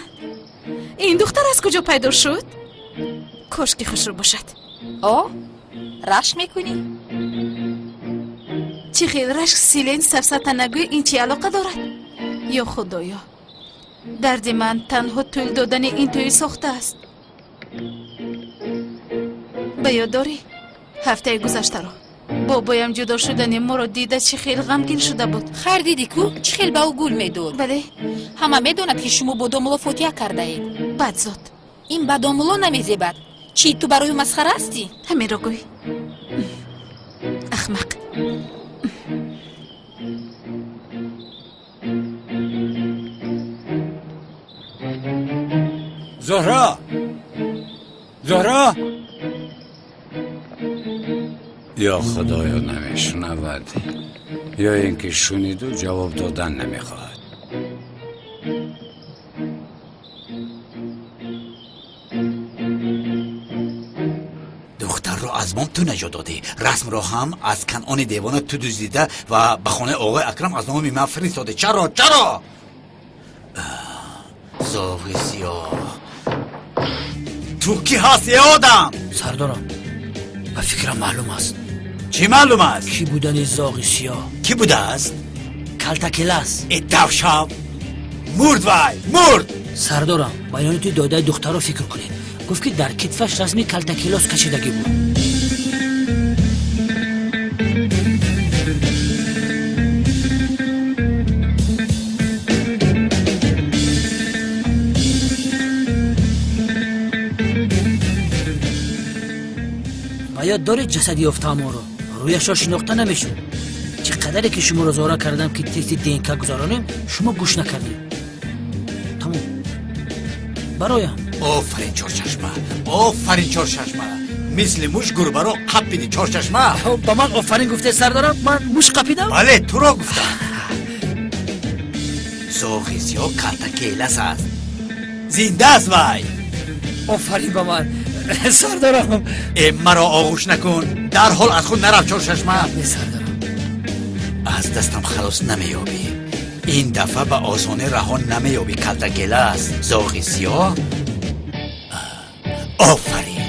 Ин духтар аз куҷо пайдо шуд? Кошки хушрӯ бошад. О, рашк мекунӣ? Чӣ хел рашк, Селин, сафсата нагӯй, ин чӣ алоқа дорад? Ё худоё, дарди ман танҳо тӯл додани ин тӯи сохта аст. Ба ёд дорӣ ҳафтаи гузаштаро? Бобоям ҷудо шудани моро дида, чӣ хел ғамгин шуда буд. Хайр, дидӣ ку, чӣ хел ба ӯ гул медод. Бале. Ҳама медонад, ки шумо бо домулло фотиҳа кардаед. Бадзод. Ин ба домулло намезебад. Чӣ, ту барои ӯ масхара ҳастӣ? Ҳаминро гӯй, ахмақ. Зуҳро, Зуҳро! Ё худоё, намешунавад, ё ин ки шуниду ҷавоб додан намехоҳад. Духтарро аз бом ту наҷот додӣ, расмро ҳам аз Канъони девона ту дуздида ва ба хонаи оғои Акрам аз номи ман фиристодӣ. Чаро, чаро? Зоғи сиёҳ, ту кӣ ҳастӣ, э одам? Сардорам, ба фикрам маълум аст. Чӣ маълум аст? Кӣ будани зоғи сиёҳ. Кӣ будааст? Калтакелас. Э, давшав, мурд, вай мурд. Сардорам, баёноти додаи духтарро фикр кунед. Гуфт, ки дар китфаш расми Калтакелос кашидагӣ буд. Ба ёд доред ҷасади ёфтаамонро? Рӯяшро шинохта намешуд. Чӣ қадаре ки шуморо зора кардам, ки тести ДНК гузаронем, шумо гӯш накардед. Тамом, бароям. Офарин, Чорчашма, офарин, Чорчашма, мисли муш гурбаро қапиди, Чорчашма. Ба ман офарин гуфте, сардорам? Ман муш қапидам? Бале, туро гуфтам. Зоғи сиёҳ Калтакелас аст, зинда аст вай. Офарин ба ман, сардорам. Э, маро оғӯш накун, дарҳол аз худ нарав, Чорчашма. Не, сардорам. Аз дастам халос намеёбӣ, ин дафъа ба осонӣ раҳо намеёбӣ. Калтакелас, зоғи сиёҳ, офарин.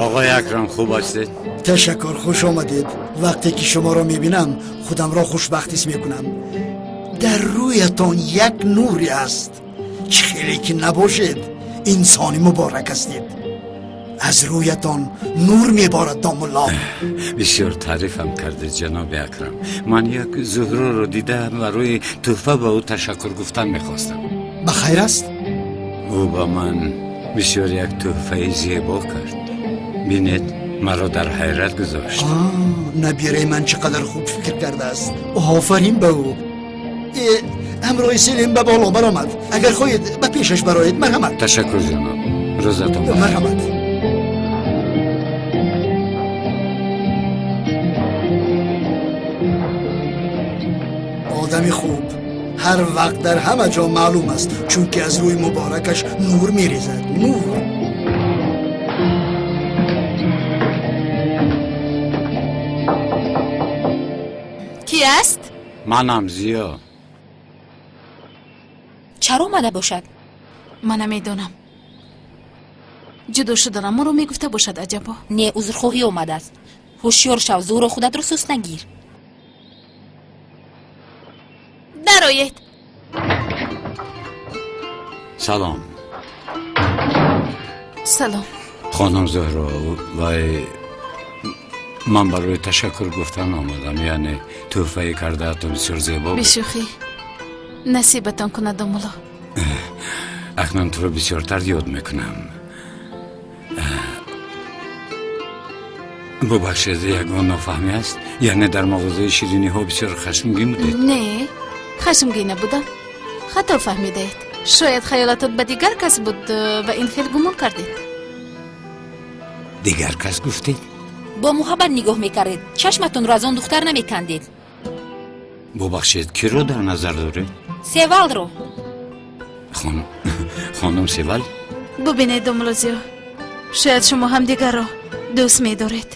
Оғои Акрам, хуб ҳастед? Ташаккур, хуш омадед. Вақте ки шуморо мебинам, худамро хушбахт ҳис мекунам. Дар рӯятон як нуре аст. Чӣ хеле ки набошед, инсони муборак ҳастед. Аз рӯятон нур меборад, домулло. Бисёр таърифам кардед, ҷаноби Акрам. Ман як Зуҳроро дида, барои тӯҳфа ба ӯ ташаккур гуфтан мехостам. Ба хайр аст? Ӯ ба ман бисёр як тӯҳфаи зебо кард. Бинед, маро дар ҳайрат гузошт. Набираи ман чӣ қадар хуб фикр кардааст, офарин ба ӯ. Ҳамроҳи Селим ба боло баромад. Агар хоҳед, ба пешаш бароед. Марҳамат. Ташаккур, ҷаноб. Рӯзатон бахайр. Марҳамат. Одами хуб ҳар вақт дар ҳама ҷо маълум аст, чунки аз рӯи муборакаш нур мерезад. Нур. Ки аст? Манам, Зиё. Чаро омада бошад? Ман намедонам. Ҷудо шуданамонро мегуфта бошад, аҷабо. Не, узрхоҳӣ омадааст. Ҳушёр шав, Зуҳро, худатро суст нагир. Дароед. Салом. Салом. Хонум Зуҳро, вай, ман барои ташаккур гуфтан омадам. Яъне тӯҳфаи кардаатон бисёр зебо буд. Бешӯхӣ, насибатон кунад, домулло. Акнун туро бисёртар ёд мекунам. Бубахшед, ягон нофаҳмӣ аст? Яъне дар мағозаи шириниҳо бисёр хашмгин будед? Не, хашмгин набудам. Хато фаҳмидаед. Шояд хаёлатон ба дигар кас буд ва ин хел гумон кардед. Дигар кас гуфтед? Бо муҳаббат нигоҳ мекардед, чашматонро аз он духтар намекандед. Бубахшед, киро дар назар доред? Севалро. Хонум Севал? Бубинед, домулло Зиё, шояд шумо ҳамдигарро дӯст медоред,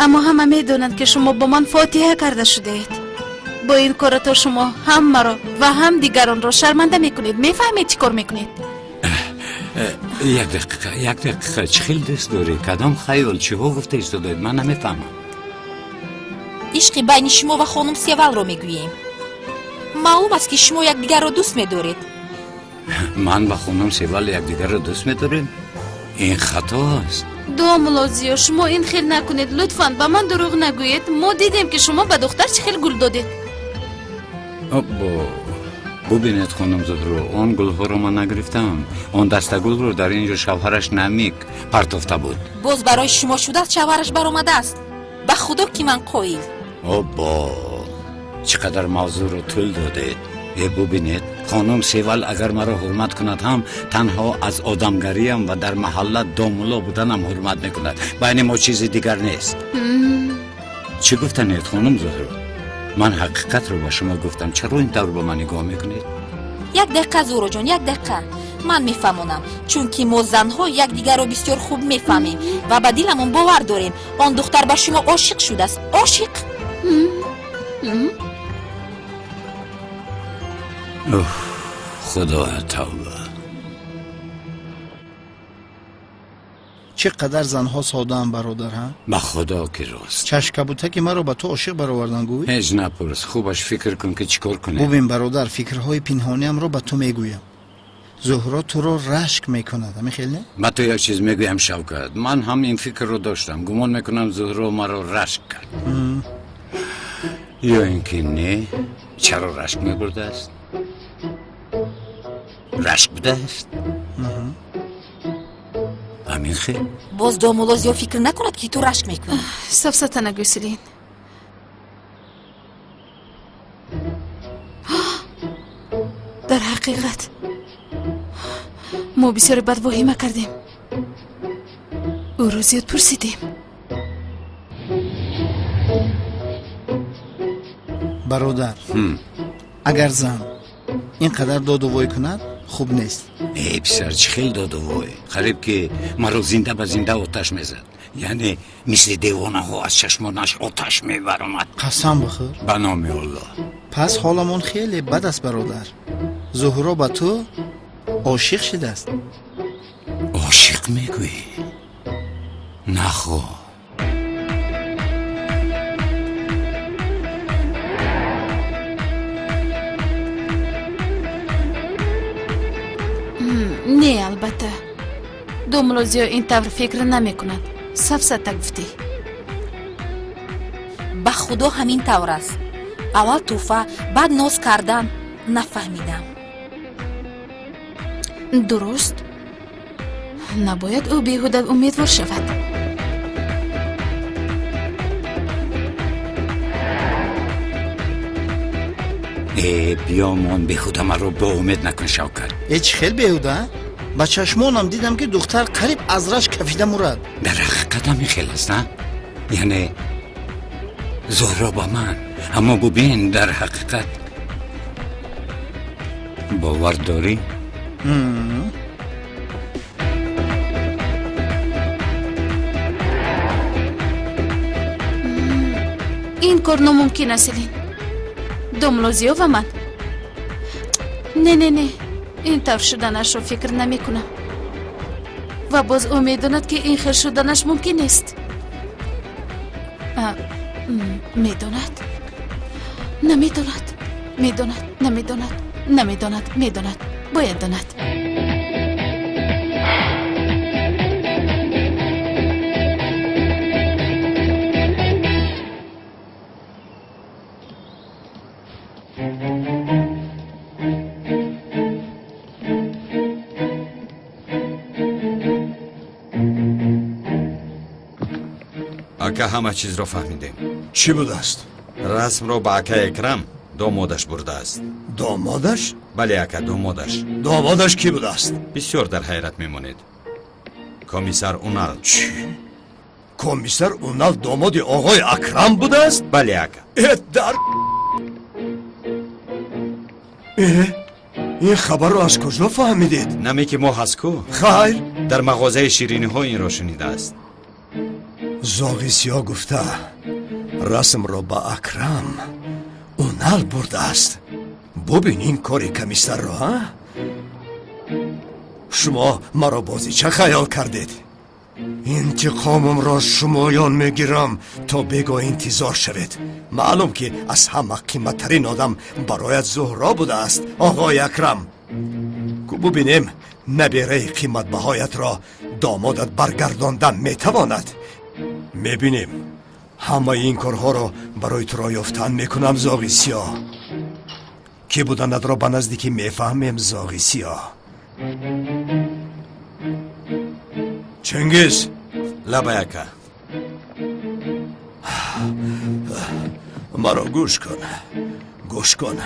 аммо ҳама медонанд, ки шумо бо ман фотиҳа карда шудаед. Бо ин корато шумо ҳам маро ва ҳам дигаронро шарманда мекунед. Мефаҳмед, чӣ кор мекунед? Як дақиқа, як дақиқа. Чӣ хел дӯст дорӣ? Кадом хаёл? Чиҳо гуфта истодаед? Ман намефаҳмам. Ишқи байни шумо ва хонум Севалро мегӯем. Маълум аст, ки шумо якдигарро дӯст медоред. Ман ва хонум Севал якдигарро дӯст медорем? Ин хато аст. Домулло Зиё, шумо ин хел накунед, лутфан ба ман дурӯғ нагӯед. Мо дидем, ки шумо ба духтар чӣ хел гул додед. Оббо, бубинед, хонум Зуҳро, он гулҳоро ман нагирифтам. Он дастагулро дар ин ҷо шавҳараш Намик партофта буд. Боз барои шумо шудааст, шавҳараш баромадааст. Ба худо, ки ман қоил. Оббо, чӣ қадар мавзӯъро тӯл додед. Э, бубинед, хонум Севал агар маро ҳурмат кунад ҳам, танҳо аз одамгариям ва дар маҳалла домулло буданам ҳурмат мекунад. Байни мо чизи дигар нест. Чӣ гуфтанед, хонум Зуҳро? Ман ҳақиқатро ба шумо гуфтам. Чаро ин тавр ба ман нигоҳ мекунед? Як дақиқа, Зуҳроҷон, як дақиқа, ман мефаҳмонам. Чунки мо занҳо якдигарро бисёр хуб мефаҳмем ва ба диламон бовар дорем, он духтар ба шумо ошиқ шудааст, ошиқ. Уф, худоя, тавба! Чӣ қадар занҳо содаанд, бародар, ҳа? Ба худо, ки рост. Чашмкабутаки маро ба ту ошиқ баровардан, гӯй. Ҳеҷ напурс, хубаш фикр кун, ки чӣ кор кунем. Бубин, бародар, фикрҳои пинҳониамро ба ту мегӯям. Зуҳро туро рашк мекунад, ҳамин хел не? Ба ту як чиз мегӯям, Шавкат, ман ҳам ин фикрро доштам. Гумон мекунам, Зуҳро маро рашк кард ё ин ки не. Чаро рашк мебурдааст? Рашк будааст, ҳамин хел. Боз домулло Зиё фикр накунад, ки ту рашк мекунӣ. Сафсата нагӯй, Селин. Дар ҳақиқат мо бисёре бад воҳима кардем, ӯро зиёд пурсидем. Бародар, агар зан ин қадар доду вой кунад, хуб нест. Э, писар, чӣ хел доду вой? Қариб ки маро зинда ба зинда оташ мезад. Яъне мисли девонаҳо аз чашмонаш оташ мебаромад. Қасам бихӯр. Ба номи Аллоҳ. Пас ҳоламон хеле бад аст, бародар. Зуҳро ба ту ошиқ шидааст. Ошиқ мегӯӣ? Нахо. Не, албатта, домулло Зиё ин тавр фикр намекунад. Сафсата гуфтӣ. Ба худо, ҳамин тавр аст. Аввал тӯҳфа, баъд ноз кардан. Нафаҳмидам. Дуруст, набояд ӯ беҳуда умедвор шавад. Э, биёмон, беҳуда маро боумед накун, Шавкат. Э, чӣ хел беҳуда? Ба чашмонам дидам, ки духтар қариб аз рашк кафида мурад. Дар ҳақиқат ҳамин хел аст, на? Яъне Зуҳро ба ман, аммо бубин, дар ҳақиқат бовар дорӣ? Ин кор номумкин аст, Селин. Домло Зиё ва ман? Не, не, не, ин тавр шуданашро фикр намекунам. Ва боз ӯ медонад, ки ин хел шуданаш мумкин нест. Медонад, намедонад, медонад, намедонад, намедонад, медонад, бояд донад. Ака, ҳама чизро фаҳмидем. Чӣ будааст? Расмро ба акай Экрам домодаш бурдааст. Домодаш? Бале, ака, домодаш. Домодаш кӣ будааст? Бисёр дар ҳайрат мемонед. Комиссар Унал. Чӣ? Комиссар Унал домоди оғои Акрам будааст? Бале, ака. Э, дар э, ин хабарро аз куҷо фаҳмидед? Наме ки мо ҳаст ку. Хайр. Дар мағозаи шириниҳо инро шунидааст. Зоғи сиёҳ гуфта, расмро ба Акрам Унал бурдааст. Бубин ин кори комиссарро, а? Шумо маро бозича хаёл кардед. Интиқомамро шумоён мегирам, то бего интизор шавед. Маълум ки аз ҳама қиматтарин одам бароят Зуҳро будааст, оғои Акрам. Ку бубинем, набераи қиматбаҳоятро домодат баргардонда метавонад. Мебинем. Ҳамаи ин корҳоро барои туро ёфтан мекунам, зоғи сиёҳ. Кӣ буданатро ба наздикӣ мефаҳмем, зоғи сиёҳ. Чингиз. Лабай, ака. Маро гӯш кун, гӯш кун.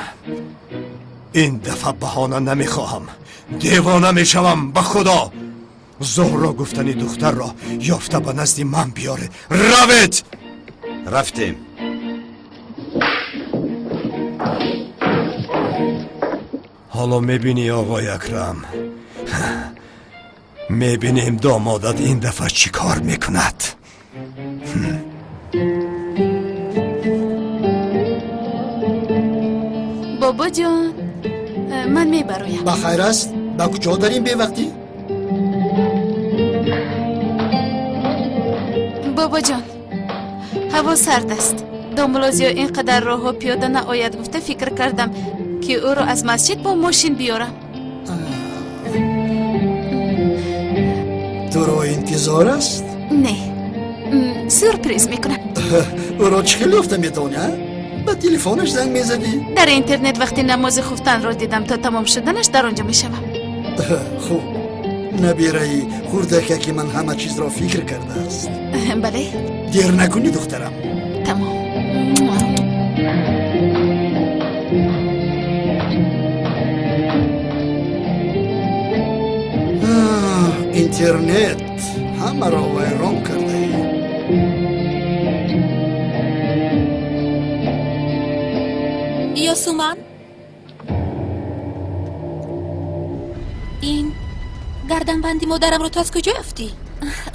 Ин дафъа баҳона намехоҳам, девона мешавам, ба худо. Зуҳро гуфтани духтарро ёфта ба назди ман биёре. Равед! Рафтем. Ҳоло мебинӣ, оғои Акрам, мебинем домодат ин дафъа чӣ кор мекунад. Бобоҷон, ман мебароям. Ба хайр аст? Ба куҷо дар ин бевақтӣ? Бобоҷон, ҳаво сард аст. Домло Зиё ин қадар роҳҳо пиёда наояд гуфта фикр кардам, ки ӯро аз масҷид бо мошин биёрам. Туро интизор аст? Не, сюрприз мекунам. Ӯро чӣ хел ёфта метавонӣ, а? Ба телефонаш занг мезадӣ? Дар интернет вақти намози хуфтанро дидам, то тамом шуданаш дар он ҷо мешавам. Хуб, набираи хурдакаки ман ҳама чизро фикр кардааст. Бале. Дер накунӣ, духтарам. Тамом. Интернет ҳамаро вайрон кардаи. Ёсуман, ин гарданбанди модарамро ту аз куҷо ёфтӣ?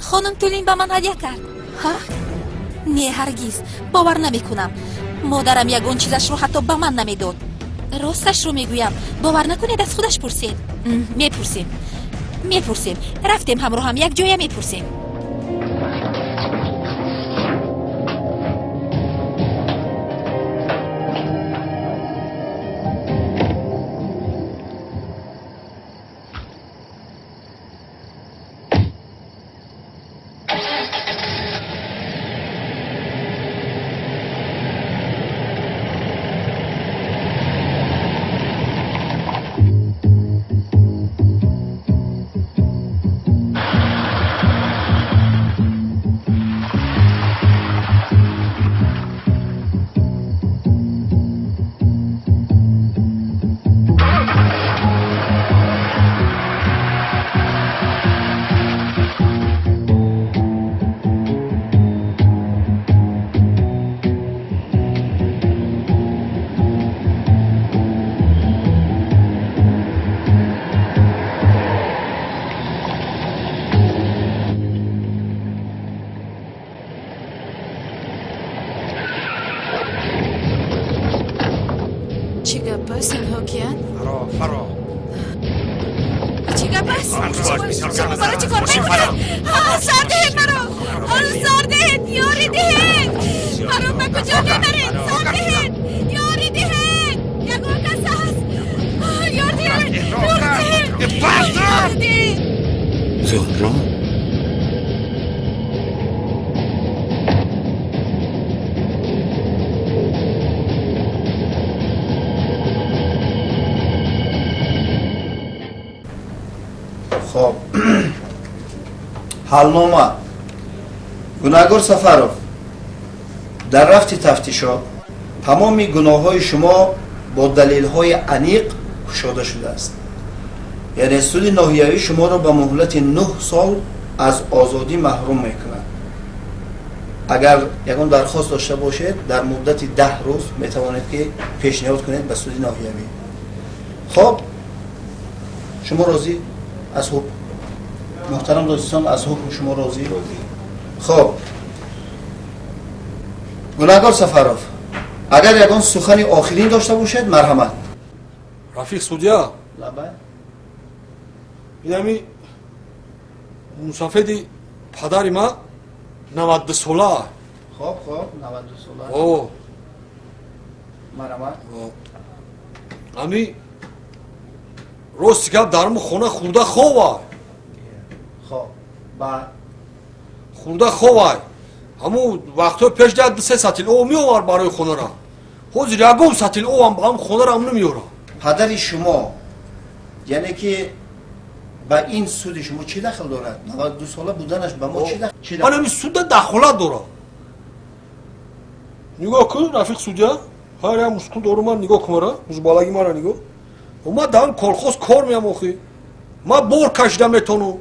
Хонум Тулин ба ман ҳадя кард. Ҳа, не, ҳаргиз бовар намекунам. Модарам ягон чизашро ҳатто ба ман намедод. Росташро мегӯям, бовар накунед, аз худаш пурсед. Мепурсем, мепурсем. Рафтем, ҳамроҳам як ҷоя мепурсем. Чӣ гап аст? Инҳо киянд? Фаро, фаро. Чӣ гап аст? Шумо маро чӣ кор мекунед? Сар диҳед маро! Сар диҳед! Ёрӣ диҳед! Маро ба куҷо мебаред? Сар диҳед! Ёрӣ диҳед! Ягон кас ҳаст? Ёр диҳед! Ёр диҳед! Ёр диҳед! Зуҳро? Хоб, ҳалнома. Гунаҳгор Сафаров, дар рафти тафтишот тамоми гуноҳҳои шумо бо далелҳои аниқ кушода шудааст, яъне суди ноҳиявӣ шуморо ба муҳлати 9 сол аз озодӣ маҳрум мекунад. Агар ягон дархост дошта бошед, дар муддати 10 рӯз метавонед ки пешниҳод кунед ба суди ноҳиявӣ. Хоб, шумо розӣ аз ҳукм? Муҳтарам додситон, аз ҳукм шумо розӣ? Хоб, гунаҳгор Сафаров, агар ягон сухани охирин дошта бошед, марҳамат. Рафиқ судья. Лабай. Инами мусафеди падари ма 92 сола. Хоб, хоб, 92 сола. О. Марҳамат. Ами рости гап, дар хона хурда ховай. Хоб, баъд? Хурда ховай. Ҳамун вақтҳои пеш дад се сатил об меовард барои хонара, ҳозир ягон сатил обам ба ҳам хонарам намеёрад. Падари шумо, яъне ки ба ин суди шумо чӣ дахл дорад? 92 сола буданаш ба мо чӣ ман ҳамин суда дахолат дорам. Нигоҳ кун, рафиқ судья, ҳар як мускул дору ман, нигоҳ кун мара, музбалаги мара нигоҳ. Ман дар колхоз кор меям, охи ман бор кашида метонам.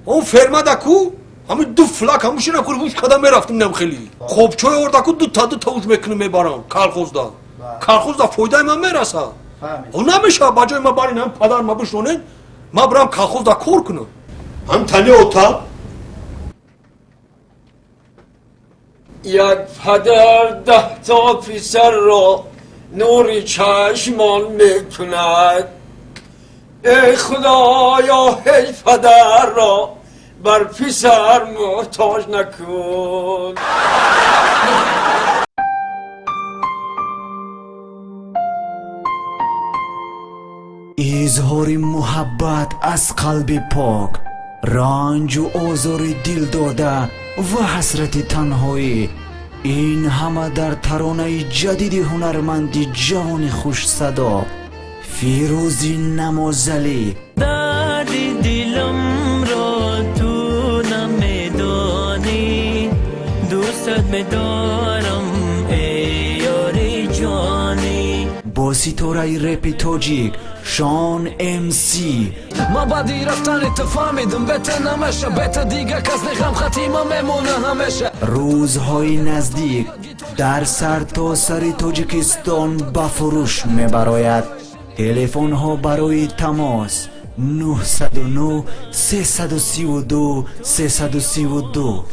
Он фермада ку ҳамин ду флак ҳамушина ку ҳуш када мерафтим, нем хели хобчой орда ку дута дута ҳуш мекунем, мебарам колхозда. Колхозда фоидаи ман мерасад. Намешавад ба ҷои ма барин ҳам падар ма бишонен, ман бирам колхозда кор кунам. Ҳам тани ота. Як падар 10 та писарро нури чашмон мекунад. Эй Худоё, ҳеҷ падарро бар писар муҳтоҷ накун. Изҳори муҳаббат аз қалби пок, ранҷу озори дил дода ва ҳасрати танҳоӣ, ин ҳама дар таронаи ҷадиди ҳунарманди ҷавони хушсадо Фирӯзи Намозалӣ. Дарди диламро ту намедонӣ, дӯстат медорам, эй ёри ҷонӣ. Бо ситораи репи тоҷик Шон МС. Ман баъди рафтани ту фаҳмидам, бета намеша, бета дига кас неғам хатима мемона ҳамеша. Рӯзҳои наздик дар сартосари Тоҷикистон ба фурӯш мебарояд. Телефонҳо барои тамос 909 332 332.